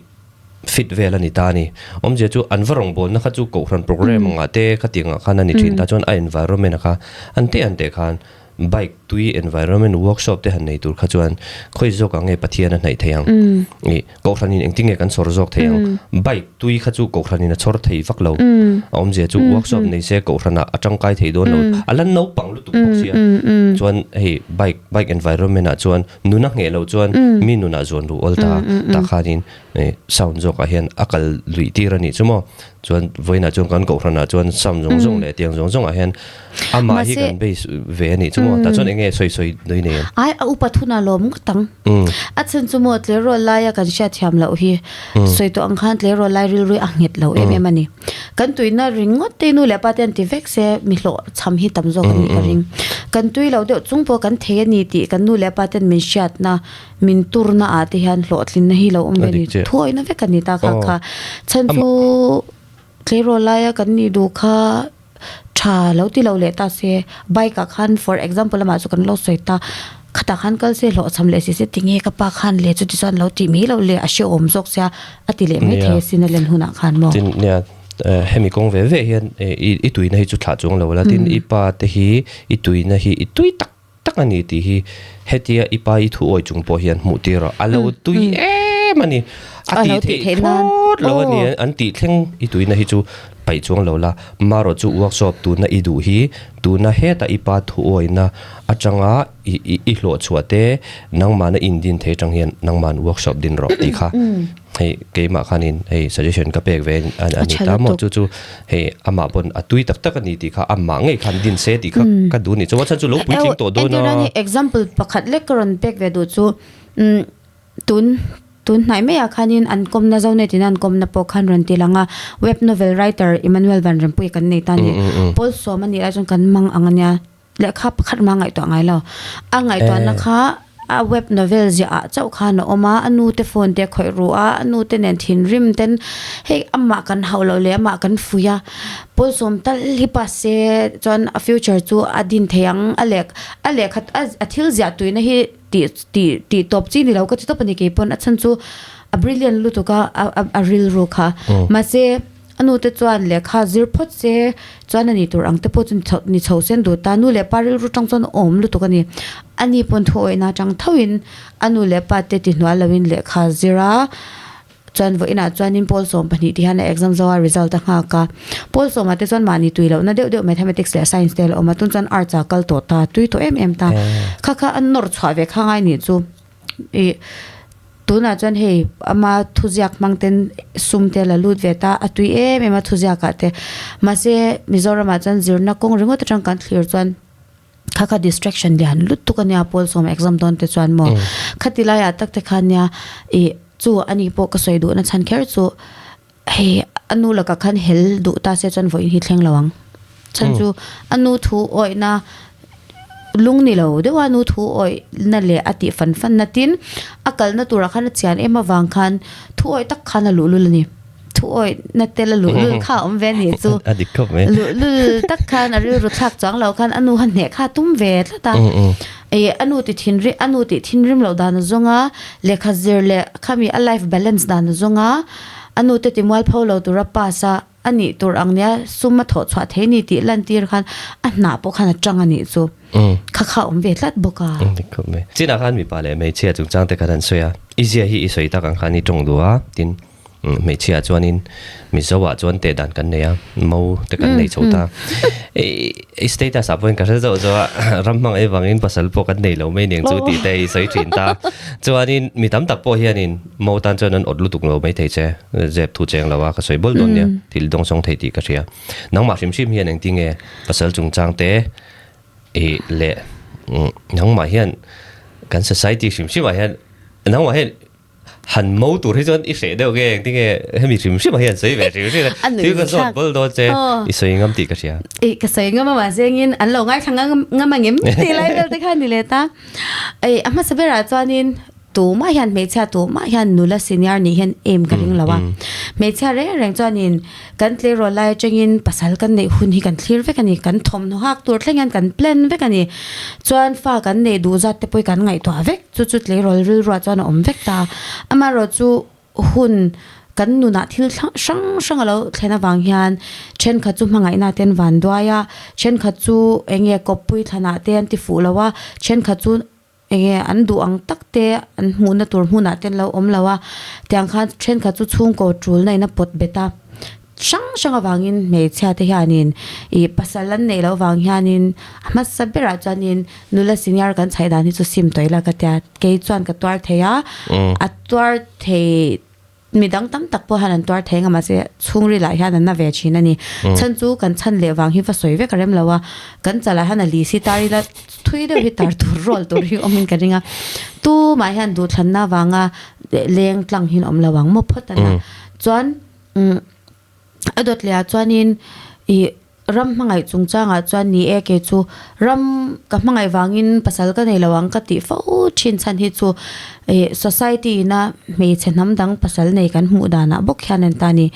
fit vel a ni ta a ni. Awmzia chu an va rawngbawlna kha chu kohhran program angah te khatiang ah khan a ni thin ta chuan a environment ah kha an teh an teh khan Bike tui environment workshop te han nei tur kha chuan khawi zawkah nge Pathian a hnaih thei ang? Ih, Kohhranin engtin nge kan chhawr zawk thei ang? Bike tui kha chu Kohhranin a chhawr thei vak lo. A awmzia chu workshop nei se Kohhranah a tangkai thei dawn lo. A la naupang lutuk bawk sia. Chuan hei bike bike environment ah chuan nun a ngheh loh chuan mi nunah zuan luh awl ta tah khanin sound zawkah hian a kal luih tir a nih chu maw. Chuan vawiinah chuan kan Kohhranah chuan sound zawng zawng leh tiang zawng zawngah hian Amah hi kan base ve a nih chu maw? Tah chuan eng nge sawi sawi nui nei em? Ai, a upa thun a lawm ngawt ang. A chhan chu maw tleirawl laia kan hriat thiam loh hi sawi tawh ang khan tleirawl lai rilru a nghet lo em em a ni. Kan tuina ringawt te nu leh pa te an ti vek se mi hlawh chham hi tam zawk a nih ka ring. Kan tui lo deuh chung pawh kan thei a ni tih kan nu leh pa ten min hriatna, min turna ah te hian hlawhtlinna hi lo awm ve a ni. Thuawihna vek a ni ta kha kha. Chhan chu tleirawl laia kan nih duh kha. Tha lo ti lo leh ta se, bike ah khan for example lamah chu kan lo sawi ta, khatah khan kal se hlawhchham leh si se tinge ka pa khan leh chuti chuan lo tih mai loh leh a hrehawm zawk sia a ti leh mai thei asin a len hunah khan maw. Tin nia hemi kawng ve ve hian i tuina hi chu thlah chuang lo la tin i pa te hi i tuina hi i tui tak tak a ni tih hi hetia i pa i thu awi chung pawh hian hmuh tir rawh. A lo tui em a ni. A tih theih thlawt lo a ni. An tih thleng i tuina hi chu paih chuang lo la. Marawh chu workshop tuna i duh hi tuna heta i pa thu awina atanga i hlawh chhuah te nangmahna indin thei atang hian nangmahn workshop din rawh tih kha. Hei keimah khanin hei suggestion ka pek ve a ni ta maw chu chu hei amah pawn a tui tak tak a ni tih kha amah ngei khan din se tih kha ka duh ni chuan chhan chu lo puitling tawh dawn a. Hei example pakhat lek ka rawn pek ve duh chu tun tun hnai maiah khanin an kawmna Zonet in an kawmna pawh khan rawn ti lang a web novel writer Emmanuel Vanrempuia kan nei ta a ni pawl sawm a nih lai chuan kan mang ang a nia. Lehkha pakhat mah ngaihtuah ngai lo. A ngaihtuahna kha a web novel ziah ah chauh khan a awm a, a nu te phone te a khawih ru a, a nu te nen thinrim ten hei amah kan hauh loh leh amah kan fuih a, pawlsawm tal hi pass se chuan a future chu a din thei ang, a leh a lehkha a thil ziah tuina hi tih tih tih tawp chi ni lo ka ti tawp a ni keipawn a chhan chu a brilliant lutuk a a rilru kha mahse A nu te chuan lehkha zir phawt se chuan a nih tur ang te pawh chu ni chho sen duh ta. Nu leh pa rilru tang chuan awm lutuk a ni. A ni pawn thu awihna atang thoin a nu leh pa te ti hnual loin lehkha zir a, chuan vawiinah chuanin pawl 12 ti hian a exam zo a result a nghak a. Pawl sawmah te chuan mahni tui lohna deuh deuh mathematics leh science te a la awm a, tun chuan arts ah kal tawh ta, tui tawh em em ta. Kha kha a nawr chhuah ve kha ngai nih chu. Ih tunah chuan hei ama thuziak hmang ten sum te la lut ve ta a tui em em a thuziak ah te mahse Mizoram ah chuan zirna kawng ringawt atang kan thlir chuan kha kha distraction lian lutuk ania pawl sawm exam dawn te chuan maw khati lai ah tak te khan nia ih chu ani pawh ka sawi duhna chhan kher chu Hei a nu lakah khan hel duh ta se chuan vawiin hi thleng lo ang. Chhan chu a nu thu awihna lung ni lo deuh a nu thu awihna leh a tih fan fan na tin a kalna turah khan a chian em avang khan thu awih tak khan a luhlul a ni. Thu awihna tel a luhlul kha a awm ve a nih chu. A dik khawp mai. Luhlul tak khan a rilru thlak chuang lo khan a nu khan hneh kha a tum ve tlat a. Ih a nu ti thinrim a nu tih thinrim loh dan a zawng a, lehkha zir leh khami a life balance dan a zawng a. A nu te timual pho lo tura pass a a nih tur ang nia sum a thawh chhuah thei ni tih lantir khan a hnah pawh khan a tang a nih chu. Kha kha a awm ve tlat bawk a. Dik khawp mai. Chinah khan mipa leh hmeichhia chungchang te khan an sawi a, i zia hi i sawi tak ang khan i tawng duh a, tin. Hmeichhia chuanin Mizo ah chuan teh dan kan nei a, mo te kan nei chho ta. I status ah pawhin ka hre zauh zauh a, ram hmang ei vangin pasal pawh kan nei lo mai aniang chu tih te i sawi thin ta. Chuanin mi tam tak pawh hianin mo tan chuan an awt lutuk lo mai thei che, zep thu cheng lo a, ka sawi bawl dawn nia, thil dawngsawng thei tih ka hria. Nangmah hrim hrim hian engtinge pasal chungchang te i leh nangmah hian kan society hrim hrimah hian nangmah hian Han mo tur hi chuan i hreh deuh nge engtin nge hemi hrim hrim ah hian sawi ve hrim hrim a thil ka zawt bawl dawn che i sawi ngam tih ka hria. I ka sawi ngam a mahse engin an lo ngaithla ngam ngam angem tih lai vel te kha ni leh ta. Ei a hmasa berah chuanin tumah hian hmeichhia tumah hian nula senior nih hian aim ka ring lo a. Hmeichhia reng reng chuanin Kan tleirawl lai atangin pasal kan neih hun hi kan thlir vek a ni. Kan thawmhnaw hak tur thleng hian kan plan vek a ni. Chuan fa kan neih duh zat te pawh hi kan ngaihtuah vek. Chu chu tleirawl rilruah chuan a awm vek ta. Amaherawhchu hun kan nunah thil hrang hrang a lo thlen avang hian thenkhat chu hmangaihna te an van duai a, thenkhat chu eng nge kawppui thlanah te an ti fuh lo a, thenkhat chu Enge an duh ang tak te an hmuhna tur hmunah te an lo awm lo a, tiang khan thenkhat chu chhungkaw tulna in a pawt bet a, hrang hrang avangin hmeichhia te hianin ih pasal an neih loh avang hianin a hmasa berah chuanin nula senior kan chhaih dan hi chu sim tawih la ka tia, kei chuan ka tuar thei a, a tuar thei. Mi dang tam tak pawh hian an tuar thei ang a, mahse chhungrilah hian an na ve thin a ni. Chhan chu kan chhan leh vang hi va sawi vek a rem lo a, kan chalah hian a li si tar ila thui deuh hi tar tur rual tur hi awmin ka ring a. Tumah hian duhthlanna vanga leng tlang hi an awm lo ang maw phawt a na. Chuan a dawt leh ah chuanin ih Ram hmangaih chungchangah chuan ni e kei chu ram ka hmangaih vangin pasal ka nei lo ang ka tih fo thin chhan hi chu ih society ina hmeichhe hnam dang pasal nei kan hmuh danah bawk hian an ta a ni.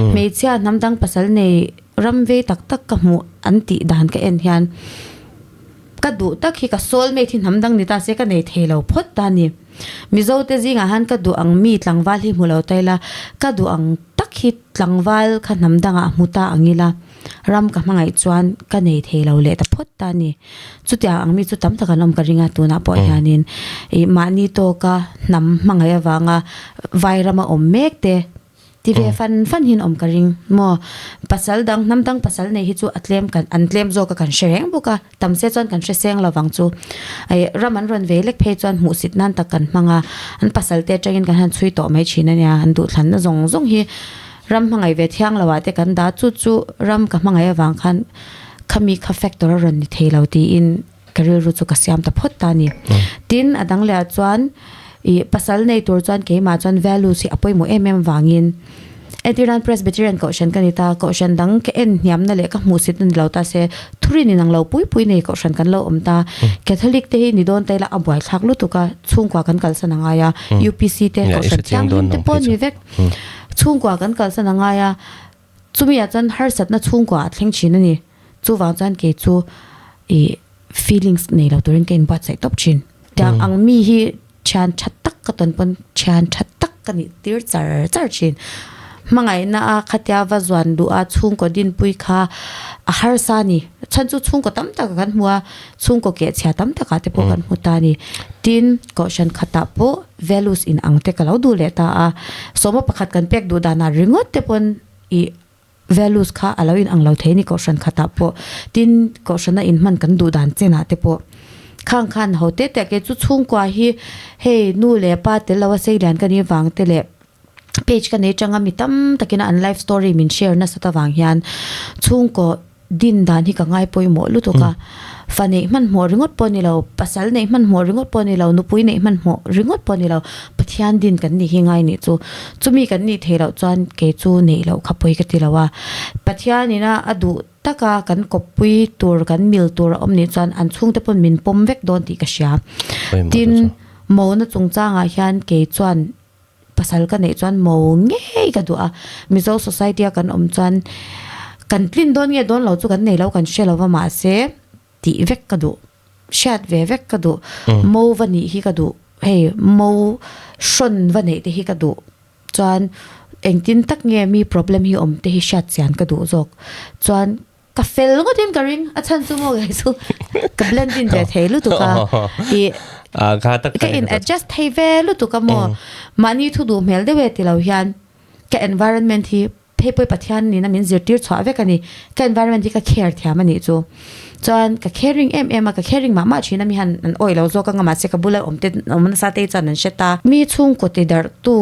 Hmeichhia hnam dang pasal nei ram vei tak tak ka hmuh an tih dan ka en hian ka duh tak hi ka soulmate hi hnam dang ni ta se ka nei thei lo phawt ta a ni. Mizo te zingah hian ka duh ang mi tlangval hi hmu lo ta ila ka duh ang tak hi tlangval kha hnam dangah hmu ta ang ila ram ka hmangaih chuan ka nei thei lo leh ta phawt ta a ni. Chutiang ang mi chu tam tak an awm ka ring a tunah pawh hianin ih mahni tawka hnam hmangaih avanga vai rama awm mek te ti ve fan fan hian awm ka ring maw. Pasal dang hnam dang pasal nei hi chu a tlem kan an tlem zawk a kan hre reng bawk a. Tam se chuan kan hre seng lo vang chu. Ih ram an rawn ve lek phei chuan hmuhsit nan tak kan hmang a, an pasal te atangin kan han chhui tawh mai thin a nia, an duhthlanna zawng zawng hi ram hmangaih ve thiang lo ah te kan dah chu chu ram ka hmangaih avang khan khami kha factor a rawn ni thei lo tiin ka rilru chu ka siam ta phawt ta a ni. Tin a dang leh ah chuan ih pasal nei tur chuan keimah chuan values hi a pawimawh em em vangin Entir nan Presbyterian Kohhran ka ni ta, Kohhran dang ka en hniamna leh ka hmuhsit na ni lo ta se, thurin inang lo pui pui nei Kohhran kan lo awm ta. Catholic te hi ni dawn ta ila a buaithlak lutuk a, chhungkua kan kalsan a ngai a, UPC te Kohhran thianghlim te pawh ni vek, chhungkua kan kalsan a ngai a, chumi ah chuan harsatna chhungkua a thleng thin a ni. Chuvang chuan kei chu ih feelings nei lo turin ka inbuatsaih tawp thin. Tiang ang mi hi Thian tha tak ka tawn pawn thian tha tak ka nih tir char char thin. Hmangaihna a khatia va zuan duh a chhungkaw dinpui kha a harsa a ni. Chhan chu chhungkaw tam tak kan hmu a, chhungkaw kehchhia tam takah te pawh kan hmu ta a ni. Tin, kohhran khatah pawh values in ang te ka lo duh leh ta a. Sawma pakhat kan pek duh danah ringawt te pawn ih Values kha a lo in ang lo thei a ni kohhran khatah pawh. Tin, kohhrana inhman kan duh dan chenah te pawh khang khan ho te te ke chu chhungkua hi hei nu leh pa tel lo a sei lian ka nih vang te leh page ka nei tanga mi tam takin an life story min share nasat avang hian chhungkaw din dan hi ka ngai pawimawh lutuk a. Fa neih hmanhmawh ringawt pawh a ni lo, pasal neih hmanhmawh ringawt pawh a ni lo, nupui neih hmanhmawh ringawt pawh a ni lo, Pathian din kan nih hi ngai nih chu. Chumi kan nih theih loh chuan kei chu neih loh kha pawi ka ti lo a. Pathian ina a duh taka kan kawppui tur, kan mil tur a awm nih chuan an chhungte pawn min pawm vek dawn tih ka hria. Tin, mona chungchangah hian kei chuan Pasal ka neih chuan mo ngei ka duh a, Mizo society a kan awm chuan kan tlin dawn nge dawn lo chu kan nei lo kan hre lo va mahse tih vek ka duh, hriat ve vek ka duh, mo va nih hi ka duh, hei mo hrawn va neih te hi ka duh chuan engtin tak nge mi problem hi awm te hi hriat chian ka duh zawk chuan Ka fel ngawt in ka ring, a chhan chu maw kei chu ka blend in ve thei lutuk a, i ka in adjust thei ve lutuk a maw, mahni thu duh hmel deuh e ti lo hian. Ka environment hi hei pawh hi Pathian nihna min zirtir chhuah vek a ni. Ka environment hi ka care thiam a nih chu. Chuan ka caring em em a, ka caring mah mah thin a mi han an awih lo zawk anga mahse ka bula awm te awm nasa te hi chuan an hre ta. Mi chhungkaw ti darh tu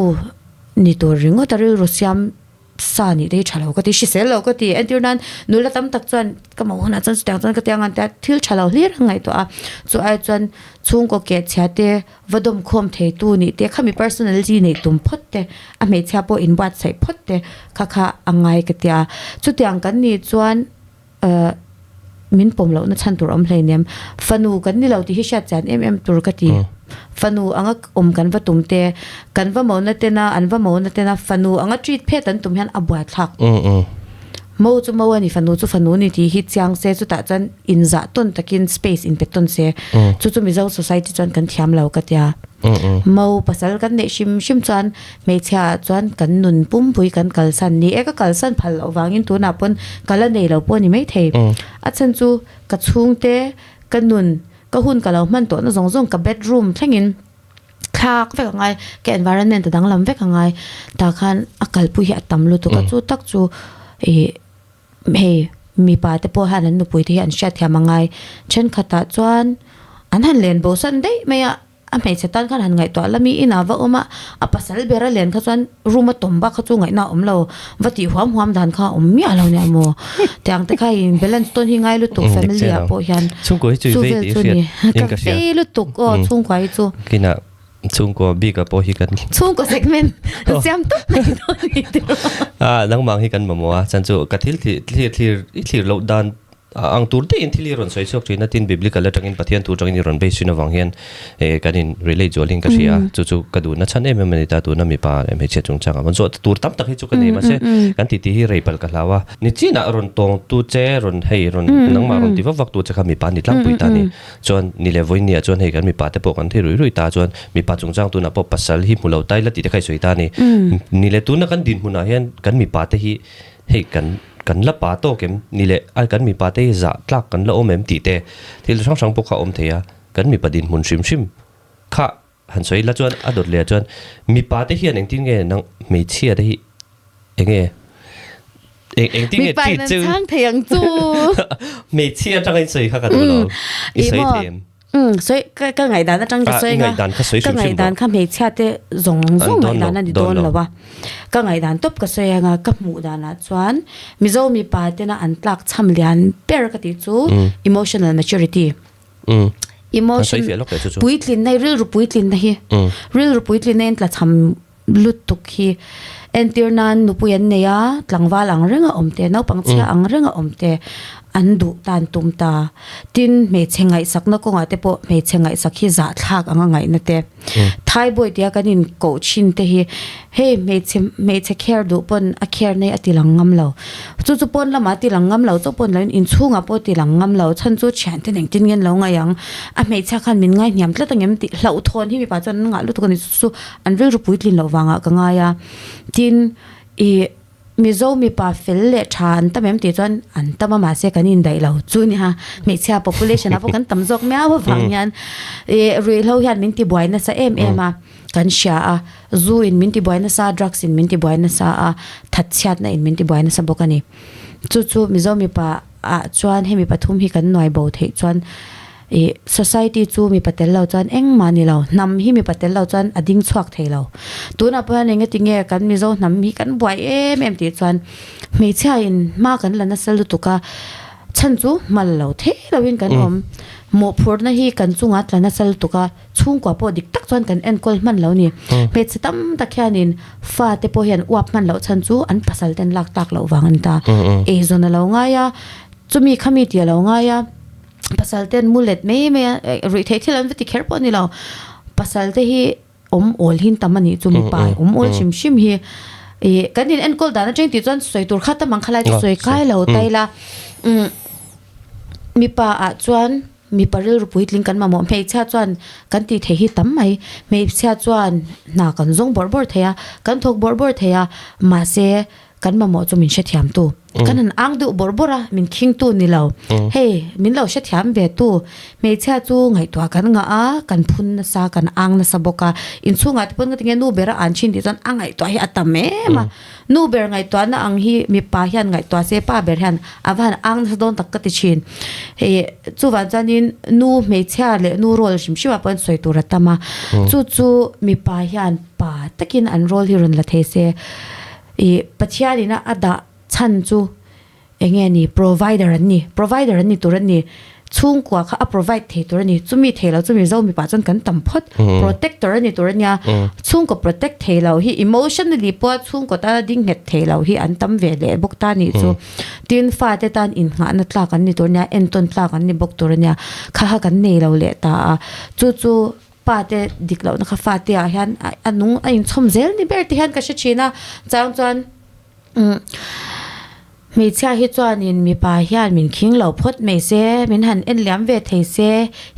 ni tur ringawt a rilru siam sa nih te hi tha lo ka ti, hrisel lo ka ti. Entir nan nula tam tak chuan ka mo hunah chuan chutiang chuan ka ti ang an ti a, thil tha lo hlir an ngaihtuah a. Chu ai chuan chhungkaw keh chhia te va dawm khawm thei tu nih te khami personality neih tum phawt te a hmeichhia pawh inbuatsaih phawt te kha kha a ngai ka tia. Chutiang kan nih chuan ahh min pawm lohna chhan tur awm hleinem. Fanu kan ni lo tih hi hriat chian em em tur ka ti. Fanu anga awm kan va tum te, kan va mona tena an va mona tena fanu anga treat phet an tum hian a buaithlak. Mo chu mo a ni, fanu chu fanu a ni tih hi chiang se, chutah chuan inzah tawn takin space inpe tawn se, chu chu Mizo society chuan kan thiam lo ka tia. Mo pasal kan neih hrim hrim chuan hmeichhia ah chuan kan nun pumpui kan kalsan ni e, ka kalsan phal loh vangin tunah pawn ka la nei lo pawh a ni maithei. A chhan chu ka chhungte, ka nun, ka hun ka lo hman tawhna zawng zawng ka bedroom thlengin, thlak vek a ngai ka environment a danglam vek a ngai tah khan a kalpui hi a tam lutuk a chu tak chu ih hei mipa te pawh hian an nupui te hi an hriat thiam a ngai thenkhatah chuan an han len bo san daih mai a a hmeichhe tan khan han ngaihtuah la mi inah va awm a a pasal ber a len kha chuan room a tawm bak kha chu ngaihna a awm lo va tih huam huam dan kha a awm miah lo nia maw tiang te kha in balance tawn hi ngai lutuk family ah pawh hian Chhungkua hi chu i chu vei vel tih i chu hriat ni in ka ka hria. vei lutuk aw chhungkua hi chu. Kinah chhungkua bik ah pawh hi kan Chhungkua segment siam tawp mai dawn ni tiraw. Ah nangmah ang hi kan mamawh a chan chu ka thil thlir thlir thlir i thlir loh dan Ang tur deuhin thil hi rawn sawi chhuak thin a, tin Biblical atangin Pathian thu atangin i rawn base thin avang hian eh kan in relate zualin ka hria a, chu chu ka duhna chhan em em a ni ta, tuna mipa leh hmeichhia chungchang ah pawn zawh tur tam tak hi chu ka nei mahse kan titi hi rei palh ka hlau a, ni chinah rawn tawng tu che rawn hei rawn nangmah rawn ti vak vak tu che kha mipa ni tlangpui ta ni, chuan ni leh vawinia chuan hei kan mipa te pawh kan thi rui rui ta chuan mipa chungchang tunah pawh pasal hi hmu lo ta ila tih te kha i sawi ta a ni, ni leh tuna kan dinhmunah hian kan mipa te hi Hei kan kan la pa tawk em? Ni leh ai kan mipa te hi zah tlak kan la awm em tih te thil hrang hrang pawh kha a awm thei a, kan mipa dinhmun hrim hrim kha han sawi ila chuan a dawt leh ah chuan mipa te hian engtin nge nang hmeichhia te hi enge eng engtin nge Mipa treat in an cheu chhang thei ang chu. Hmeichhia atanga in sawi kha ka duh lo, i sawi thei em? Umm sawi ka ka ngaihdan atang ka sawi anga ka ngaihdan kha hmeichhia te zawng zawng ngaihdan a ni dawn lo a ka ngaihdan tawp ka sawi anga ka hmuh danah chuan Mizo mipa tena an tlak chham lian ber ka tih chu emotional maturity emotion puitlinna rilru puitlinna hi rilru puitlinna in tla chham lutuk hi entir nan nupui an nei a tlangval ang reng a awm te naupang chhia ang reng a awm te an duh tan tum ta tin hmeichhe ngaihsakna kawngah te pawh hmeichhe ngaihsak hi zahthlak anga ngaihna te thaibawi tia kan in koh thin te hi hei hmeichhe hmeichhe care duh pawn a care na hi a ti lang ngam lo chu chu pawn lamah a ti lang ngam lo chauh pawh ni loin inchhungah pawh a ti lang ngam lo chhan chu thiante engtin nge an lo ngaih ang a hmeichhia khan min ngaihniam tlat ang em tih hlauhthawn hi mipa chuan an ngah lutuk a ni chu chu An rilru puitlin loh vangah ka ngai a. Tin, ih Mizo mipa fel leh tha an tam em tih chuan an tam a mahse kan indaih lo chu nia. Hmeichhia population ah pawh kan tam zawk miau avang hian ih ruihhlo hian min tibuai nasa em em a, kan hria a. Zu in min tibuai nasa a, drugs in min tibuai nasa a, thatchhiatna in min tibuai nasa bawk a ni. Chu chu Mizo mipa ah chuan hemi pathum hi kan nuai bo theih chuan Ih, society chu mipa tel lo chuan engmah a ni lo. Hnam hi mipa tel lo chuan a ding chhuak thei lo. Tunah pawh hian engati nge kan Mizo hnam hi kan buai em em tih chuan hmeichhia in hma kan la nasa lutuk a, chhan chu hma la lo thei loin kan awm. Mawhphurhna hi kan chungah tla nasa lutuk a, chhungkua pawh dik tak chuan kan enkawl hman lo ni. Hmeichhe tam tak hianin fa te pawh hian uap hman loh chhan chu an pasal ten lak tak loh vang a ni ta. Eizawn a lo ngai a, chumi khami tih a lo ngai a. Pasal ten mu let mai mai a ruih theih thil an va ti kher pawh a ni lo pasal te hi awm awl hin tam a nih chu mipa awm awl hrim hrim hi ih kan in enkawl dan atang tih chuan sawi tur kha tam ang kha lai chu sawi kai lo ta ila umm mipa ah chuan mipa rilru puitling kan mamawh hmeichhia chuan kan tih theih hi tam mai hmeichhia chuan hna kan zawng bawrh bawrh thei a kan thawk bawrh bawrh thei a mahse kan mamawh chu min hrethiam tu. Kan han ang deuh bawrh bawrh a, min khingtu ni lo. Hei, min lo hrethiam ve tu. Hmeichhia chu ngaihtuah kan ngah a, kan phun nasa, kan ang nasa bawk a. Inchhungah te pawn ka ti nge nu ber a an thin tih chuan a ngaihtuah hi a tam em a. Nu ber ngaihtuahna ang hi mipa hian ngaihtuah se pa ber hian a va han ang nasa dawn tak ka ti thin. Hei, chuvang chuanin nu hmeichhia leh nu role hrim hrim ah pawh sawi tur a tam a. Chu chu mipa hian pa takin an role hi rawn la thei se. Ih Pathianin a dah chhan chu eng nge ni provider an ni, provider an ni tur an ni, chhungkua kha a provide thei tur a ni, chumi thei lo chumi zo mipa chuan kan tam phawt, protector a ni tur a nia, chhungkaw protect thei lo hi emotionally pawha chhungkaw tana ding nghet thei lo hi an tam ve leh bawk ta nih chu, tin fate tan innghahna tlak an ni tur a nia, entawn tlak an ni bawk tur a nia, kha kha kan nei lo leh ta a, chu chu. Pa te dik lohna kha fate ah hian a nung a inchhawm zel ni ber te hian ka hre thin a, chang chuan umm hmeichhia hi chuanin mipa hian min khing lo phawt mai se, min han en liam ve thei se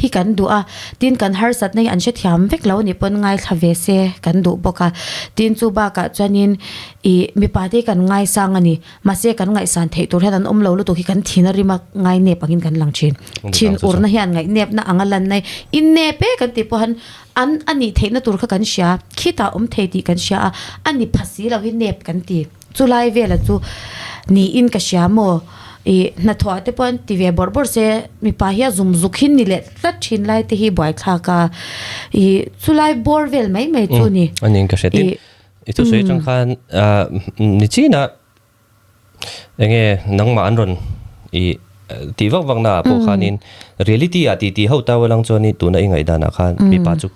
hi kan duh a, tin kan harsatna hi an hrethiam vek lo nih pawn ngaithla ve se kan duh bawk a, tin chu bakah chuanin ih mipa te hi kan ngaisang a ni. Mahse kan ngaihsan theih tur hian an awm lo lutuk hi kan thin a rim a ngainep angin kan lang thin. Thin urna hian ngaihnepna anga lan nai innep e kan tih pawh han an a nih theihna tur kha kan hria, khitah awm thei tih kan hria a, a ni pha si lo hi nep kan ti. Chulai vela chu niin ka hria maw? Ih hnathawh ah te pawh an ti ve bawrh bawrh se mipa hi a zum zuk hin ni leh tlat thin lai te hi buaithlak a, ih chulai bawr vel mai mai chu ni. A niin ka hria tin. I thusawi atang khan ni chin a enge nangmah an rawn i tih vak vak na ah pawh khanin reality ah tih tih ho tau alang chuan i tuna i ngaihdan ah khan mipa chu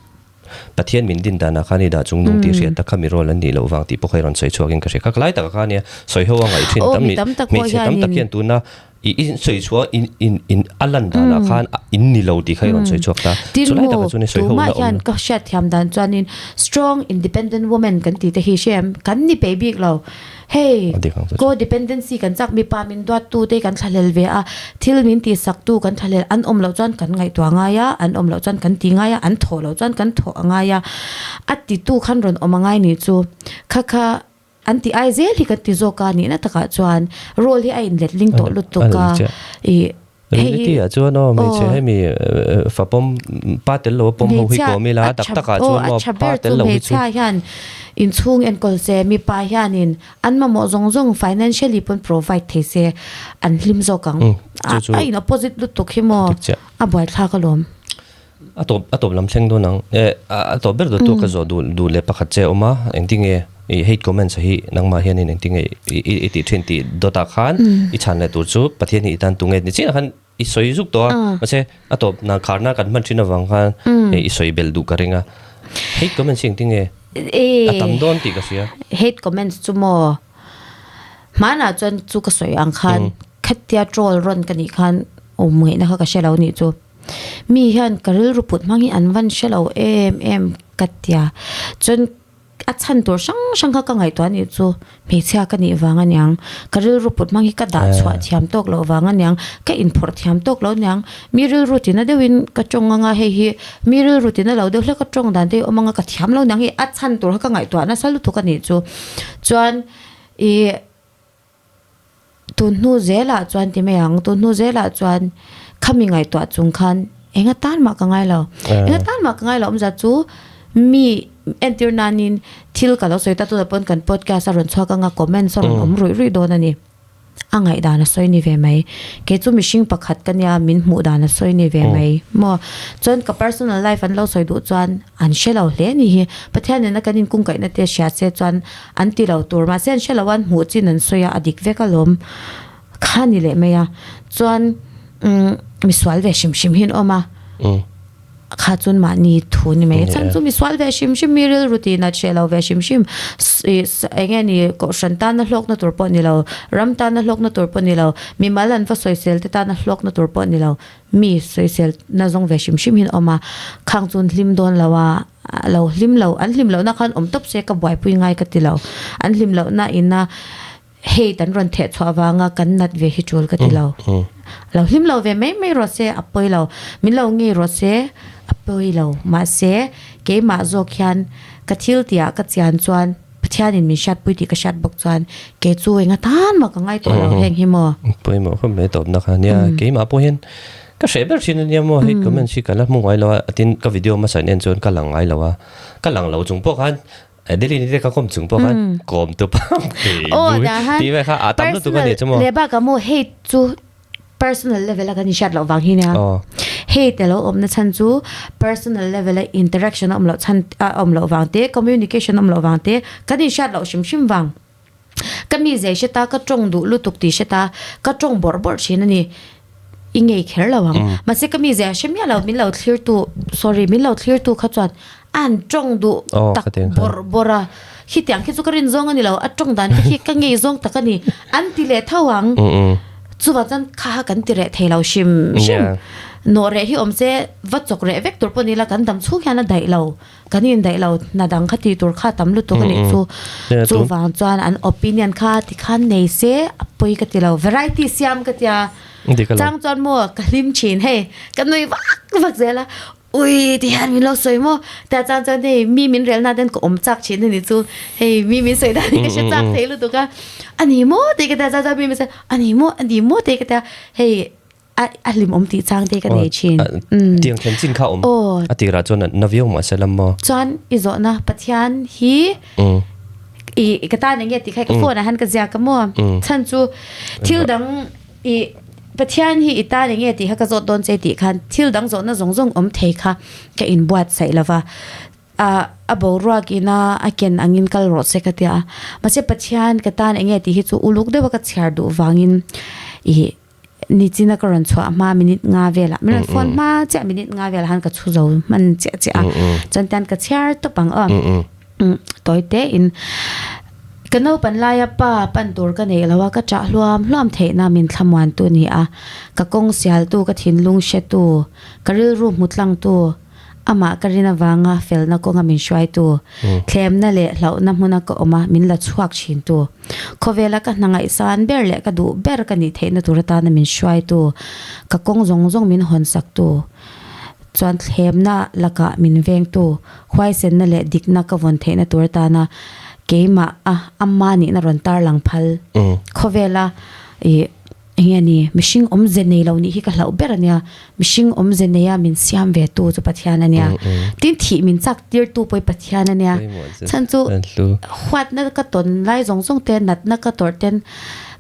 Pathian min din dan ah khan i dah chung nung tih hriat tak kha mi rawl an nih loh vang tih pawh kha i rawn sawi chhuak in ka hria. Kha lai takah khan nia sawi ho a ngaih thin tam hmeichhe tam tak hian tuna I in sawi chhuah in in in a lan danah khan in ni lo tih kha i rawn sawi chhuak ta. Tin Chulai maw, takah chuan i sawi ho tumah na awm hian lo. ka hriat thiam dan chuanin strong independent woman kan tih te hi hre em? Kan ni peih bik lo. Hei, A dik ang chu chu. co-dependency kan chak mipa min duattu te kan thlahlel ve a, thil min tihsaktu kan thlahlel an awm loh chuan kan ngaihtuah ngai a, an awm loh chuan kan ti ngai a, an thawh loh chuan kan thawh a ngai a, a titu khan rawn awm a ngai nih chu. Kha kha. An ti ai zel hi kan ti zawk a nihna takah chuan role hi a inlet ling tawh lutuk a ih hei hi Reality ah chuan aw hmeichhe hemi fa pawm pa tel lo a pawm ho hi kawm ila tak tak ah chuan maw pa tel lo hi chu hmeichhia hian inchhung enkawl se mipa hianin an mamawh zawng zawng financially pawn provide thei se an hlim zawk ang a in opposite lutuk hi maw a buaithlak alawm. A tawp a tawp lam thleng dawn ang. Eh a tawp ber dawt tu ka zawh duh duh leh pakhat che a awm a, engtinge i hate comments hi nangmah hianin engtinge i i i tih thin tih dawtah khan i chhan leh tur chu Pathian hi i tan tunge ni chiah khan i sawi zuk tawh a, mahse a tawp na kharna kan hman thin avang khan hei i sawi belh duh ka ring a. Hate comments hi engtinge a tam dawn tih ka hria. Hate comments chu maw hmanah chuan chu ka sawi ang khan khatia troll rawn ka nih khan awm ngaihna kha ka hre lo nih chu. Mi hian ka rilru put hmang hi an van hre lo em em ka tia. Chuan a chhan tur hrang hrang kha ka ngaihtuah anih chu hmeichhia ka nih vang aniang, ka rilru put hmang hi ka dah chhuah thiam tawk loh vang aniang, ka inphawrh thiam tawk lo aniang, mi rilru tina deuhin ka tawng anga hei hi mi rilru tina lo deuh hlek a tawng dan te hi awm anga ka thiam lo aniang hei a chhan tur kha ka ngaihtuah nasa lutuk anih chu. Chuan ih. Tun hnu zelah chuan ti mai ang, tun hnu zelah chuan khami ngaihtuah chung khan eng atan mah ka ngai lo. Eng atan mah ka ngai lo awmzia chu mi entir nanin thil ka lo sawi ta tunah pawn kan podcast a rawn chhuak anga comments a rawn awm ruih ruih dawn a ni. A ngaihdan a sawi ni ve mai. Kei chu mihring pakhat ka nia min hmuh dan a sawi ni ve mai maw. Chuan ka personal life an lo sawi duh chuan an hre lo hle a ni hi. Pathian nena kan inkungkaihna te hria se chuan An ti lo tur mahse an hre lo a an hmuh chin an sawi a a dik vek alawm kha ni leh mai a chuan umm misual ve hrim hrim hi an awm a kha chuan mahni thu ni mai chhan chu misual ve hrim hrim mi rilru tih nat hreh lo ve hrim hrim ih eng nge ni kohhran tana hlawkna tur pawh ni lo ram tana hlawkna tur pawh ni lo mimal an va sawisel te tana hlawkna tur pawh ni lo mi sawisel na zawng ve hrim hrim hi an awm a khang chu an hlim dawn lo a. A lo hlim lo, an hlim lohna khan awm tawp se ka buaipui ngai ka ti lo. An hlim lohna ina hate an rawn theh chhuah vanga kan nat ve hi tul ka ti lo. A lo hlim lo ve mai mai rawh se a pawi lo, min lo ngei rawh se a pawi lo. Mahse keimah zawk hian ka thil tihah ka chian chuan. Pathianin min hriatpui tih ka hriat bawk chuan kei chu enga tan mah ka ngai tawh lo heng hi maw. Pawimawh khawp mai tawpna kha nia. Keimah pawh hian ka hreh ber thin ania maw hei comments hi ka la hmu ngai lo a, tin ka video hmasa in en chuan ka lang ngai lo a, ka lang lo chung pawh khan Adeline te ka kawm chung pawh khan kawm tu pam kei bui tih vel kha a tam lutuk a ni chu maw. Personal leh bakah maw hei chu Personal level a kan inhriat loh vang hi nia. Hate a lo awmna chhan chu personal level a interaction a awm loh chhan a awm loh vang te, communication a awm loh vang te, kan inhriat loh hrim hrim vang. Ka mi zei hre ta, ka tawng duh lutuk tih hre ta, ka tawng bawrh bawrh thin a ni. I ngei kher lo ang. Mahse ka mi zei a hre miah lo, min lo thlir tu, sorry, min lo thlir tu kha chuan a han tawng duh tak bawrh bawrh a. Khitiang khi chu ka rin zawng a ni lo, a tawng dan te khi ka ngei zawng tak a ni, an ti leh tho ang. Chuvang chuan kha kha kan ti reh thei lo hrim hrim. Nawh reh hi awm se va chawk reh vek tur pawh ni la, kan dam chhung hian a daih lo, kan indaih lo, hna dang kha tih tur kha a tam lutuk a nih chu. Chuvang chuan an opinion kha tikhan nei se a pawi ka ti lo, variety siam ka tia. Chang chuan maw ka hlim thin hei, ka nui vak vak zel a. Ui ti hian min lo sawi maw? Tah chuan chuan hei mi min relna ten ka awm chak thin a ni chu. Hei mi min sawi dan hi ka hre chak thei lutuk a. A ni maw tih ka tia chuan chuan mi min sawi a ni maw a ni maw tih ka tia hei a a hlimawm tih chang te ka nei thin. Tiang thlen chin kha awm a tirah chuan na viau mahse lam maw? Chuan i zawhna Pathian hi i ka tan eng nge tih kha ka phone ah hian ka ziak a maw? Chhan chu thil dang I Pathian hi i tan enge tih kha ka zawt dawn che tih khan thil dang zawhna zawng zawng awm thei kha ka inbuatsaih lo va. A a boruak ina a ken angin kal rawh se ka tia a. Mahse Pathian ka tan enge tih hi chu uluk deuha ka chhiar duh vangin i nichina ka rawn chhuah hma minute nga velah min rawn phone hma chiah minute nga velah khan ka chhu zo hman chiah chiah a. Chuan tian ka chhiar tawp ang aw. Tawi tein ka naupan laia pa pan tur ka neih lo a, ka chah hluam hluam theihna min thlamuantu ni a, ka kawng sialtu, ka thinlung hretu, ka rilru hmu tlangtu, amah ka rin avanga felna kawnga min hruaitu, thlemna leh hlauhna hmuna ka awm a min la chhuak thintu, khawvela ka hna ngaihsan ber leh ka duh ber ka nih theihna tur atana min hruaitu, ka kawng zawng zawng min hawnsak tu. Chuan thlemna lakah min vengtu, huaisenna leh dikna ka vawn theihna tur atana keimah a amma nihna rawn tarlang phal. Khawvela ih enge ni mihring awmze nei lo nih hi ka hlauh ber ania, mihring awmze neia min siam ve tu chu Pathian ania, tin thih min chak tirtu pawh hi Pathian ania, chhan chu huatna ka tawn lai zawng zawng te natna ka tawrh ten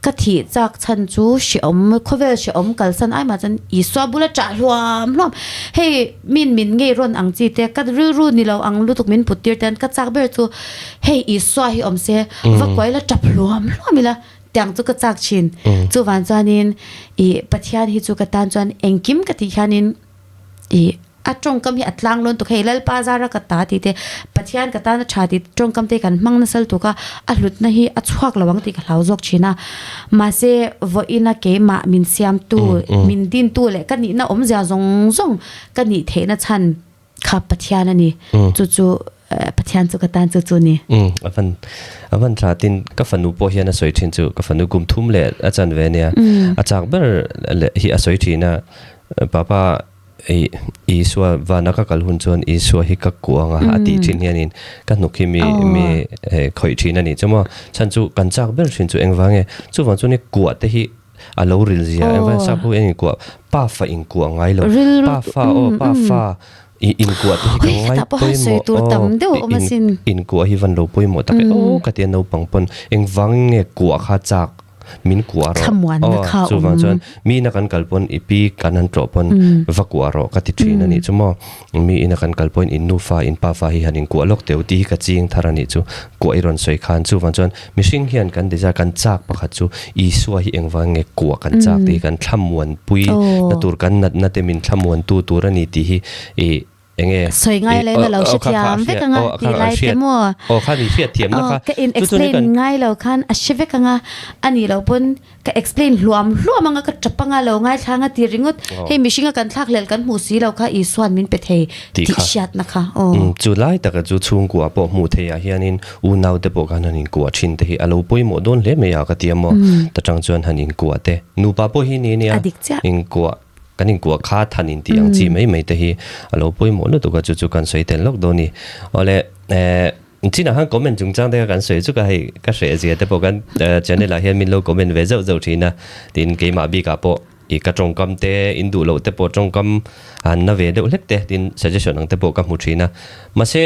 Ka thih chak chhan chu hreawm, khawvel hreawm kalsan ai mah chuan Isua bula chah hluam hluam. Hei min min ngei rawn ang chi te, ka rilru ni lo ang lutuk min put tir ten ka chak ber chu hei Isua hi awm se, va kuai la tap hluam hluam ila tiang chu ka chak thin. Chuvan chuanin ih Pathian hi chu ka tan chuan engkim ka tih hianin ih A tawngkam hi a tlang lawn tuk hei Lalpa zara ka ta tih te Pathian ka tan a tha tih tawngkam te kan hmang nasal tuk a, a hlutna hi a chhuak lo ang tih ka hlau zawk thin a. Mahse vawiina keimah min siamtu, min dintu leh ka nihna awmzia zawng zawng ka nih theihna chhan kha Pathian a ni. Chu chu Pathian chu ka tan chu chu ni. A van a van tha tin ka fanu pawh hian a sawi thin chu ka fanu kum thum leh a chan ve nia a chak ber leh hi a sawi thin a papa Ei, Isua vana ka kal hun chuan Isua hi ka kuang a, a tih thin hianin ka hnuk hi mi mi khawih thin a nih chu maw. Chhan chu kan chak ber thin chu engvang nge? Chuvang chuan i kuah te hi a lo ril zia engvang sap ho hian inkuah pa fa inkuah ngai lo. Pa fa aw pa fa i inkuah te hi ka ngai pawimawh aw inkuah hi van lo pawimawh tak e aw ka tia naupang pawn engvang nge kuah kha chak min kuah rawh Thlamuanna aw kha a chuvang awm. chuan mi ina kan kal pawn i pi kan han tlawh pawn va kuah rawh ka ti thin a nih chu maw mi ina kan kal pawhin in nufa in pafa hi han inkuah lawk teu tih hi ka ching thar a nih chu kuah i rawn sawi khan chuvang chuan mihring hian kan desire kan chak pakhat chu Isua hi engvang nge kuah kan chak tih hi kan thlamuanpui na tur kan natna te min thlamuantu tur a ni tih hi ih Enge? Sawi ngai lo in a lo hrethiam vek anga tih lai te maw? Aw khan i hriatthiam na kha. Ka in explain ngai lo khan a hre vek anga a nih loh pawn ka explain hluam hluam anga ka tap anga lo ngaithla anga ti ringawt. Hei mihringa kan thlak hlelh kan hmuh si lo kha Isua'n min pe thei tih hriatna kha aw. Chu lai taka chu chhungkua pawh hmuh theih ah hianin unau te pawh khan han inkuah thin te hi a lo pawimawh dawn hle mai a ka ti a maw. Ta tang chuan han inkuah te nupa pawh hi ni ania inkuah. Kan inkuah kha than in tih ang chi mai mai te hi a lo pawimawh lutuk a, chu chu kan sawi tel lawk dawn a ni. Awle eh Chinah khan comment chungchang te kha kan sawi chuk a, hei ka hreh zia te pawh kan channel ah hian min lo comment ve zauh zauh thin a, tin keimah bikah pawh i ka tawngkam te in duh loh te pawh tawngkam han na ve deuh hlek te tin suggestion ang te pawh ka hmu thin a, mahse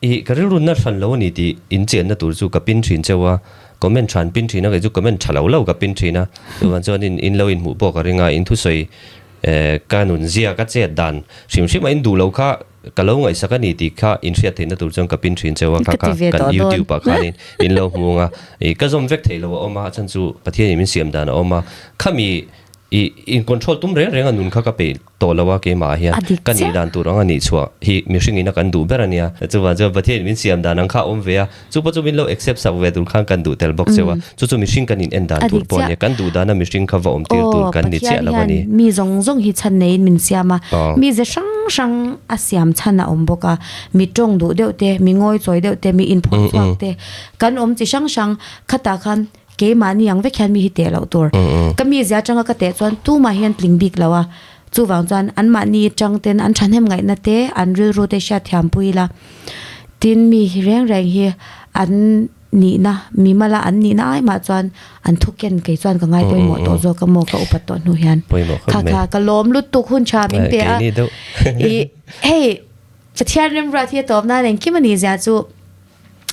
i ka rilru na hran lo a ni tih in chianna tur chu ka pin thin cheu a, comment than pin thin a kei chu comment tha lo lo ka pin thin a, chuvang chuan in in lo inhmuh pawh ka ring a, in thusawi ka nunzia ka chet dan hrim hrim a in duh loh kha Ka lo ngaihsak a ni tih kha in hriat theihna tur chuan ka pin thin cheu a, kha kha kan YouTube ah khanin in lo hmu ang a, ih ka zawm vek theih lo a awm a, a chhan chu Pathianin min siam dan a awm a, khami ih in control tum reng reng a nun kha ka peih tawh lo a keimah ah hian ka nih dan tur ang a nih chhuah hi mihring ina kan duh ber a nia, chuvang chuan Pathianin min siam dan ang kha a awm ve a, chu pawh chu min lo accept sak ve tur khan kan duh tel bawk cheu a, chu chu mihring kan in en dan tur pawh a nia, kan duh dana mihring kha va awm tir tur kan ni chiah lo a ni. Aw, Pathian hian mi zawng zawng hi chhan neiin min siam a, mi ze hrang hrang a siam chhan a awm bawk a, mi tawng duh deuh te, mi ngawi chawi deuh te, mi inphawrh chhuak te, kan awm chi hrang hrang khatah khan keimahni ang vek hian mi hi teh loh tur. Ka mizia atanga ka teh chuan tumah hian tling bik lo a, chuvang chuan anmahni tang ten an thahnem ngaihna te, an rilru te hriatthiam pui ila. Tin, mi hi reng reng hi an nihna, mi mala an nihna ai mah chuan an thu ken kei chuan ka ngai pawimawh tawh zawk a maw ka upat tawh hnu hian. Kha kha ka lawm lutuk hun tha min pe a. I hei Pathian remruat hi a tawp nan engkim a nih zia chu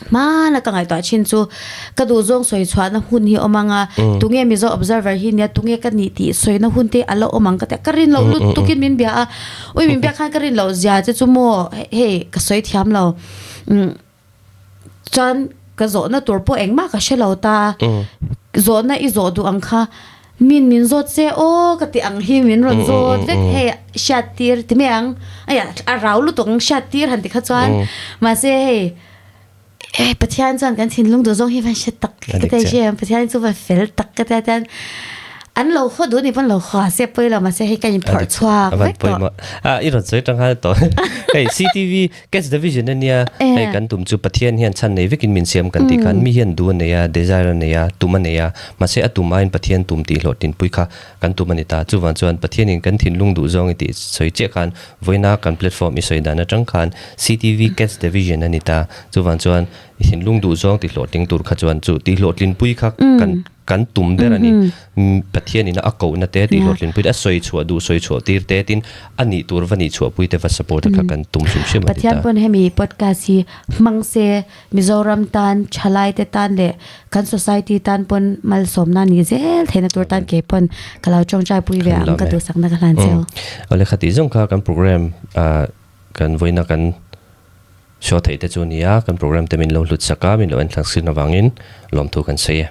Hmana ka ngaihtuah thin chu ka duhzawng sawi chhuahna hun hi awm ang a, tunge Mizo Observer hi nia tunge ka nih tih sawina hun te a la awm ang ka ti a, ka rin loh lut tukin min bia a, ui min biak khan ka rin loh zia che chu maw hei ka sawi thiam lo umm chuan ka zawhna tur pawh engmah ka hre lo ta, zawhna i zawh duh ang kha Min min zawt se aw ka ti ang hi min rawn zawt vek hei hriat tir ti mai ang aiah a rau lutuk ang hriat tir han ti kha chuan mahse hei eh Pathian chuan kan thinlung duh zawng hi van hre tak ka ti hre ang Pathian chu van fel tak ka tia chuan an lo haw duh ni pawn lo haw se pawi lo mahse hei ka inphawrh chhuak vek tawh. A i rawn sawi tang khan tawh hei CTV Catch the vision ania hei kan tum chu Pathian hian chhan nei vekin min siam kan tih khan mi hian duh a nei a, desire a nei a, tum a nei a, mahse a tum aiin Pathian tum tih hlawhtlinpui kha kan tum a ni ta. Chuvang chuan Pathianin kan thinlung duh zawng i tih sawi chiah khan vawiina kan platform i sawi dan atang khan CTV Catch the vision a ni ta. Chuvang chuan i thinlung duh zawng tih hlawhtling tur kha chuan chu tih hlawhtlinpui kha kan kan tum ber a ni. Pathianin a kohna te tih hlawhtlinpui te, a sawi chhuah duh sawi chhuah tir te tin a nih tur va nih chhuahpui te va support te kha kan tum hrim hrim a ni ta. Pathian pawn hemi podcast hi hmang se Mizoram tan, thalai te tan leh kan society tan pawn malsawmna ni zel theihna tur tan kei pawn ka lo tawngtai pui ve ang ka duhsakna ka hlan cheu. Awle khati zawng kha kan program kan vawiina kan show theih te chu nia, kan program te min lo hlut sak a, min lo enthlak sin avangin lawmthu kan sawi e.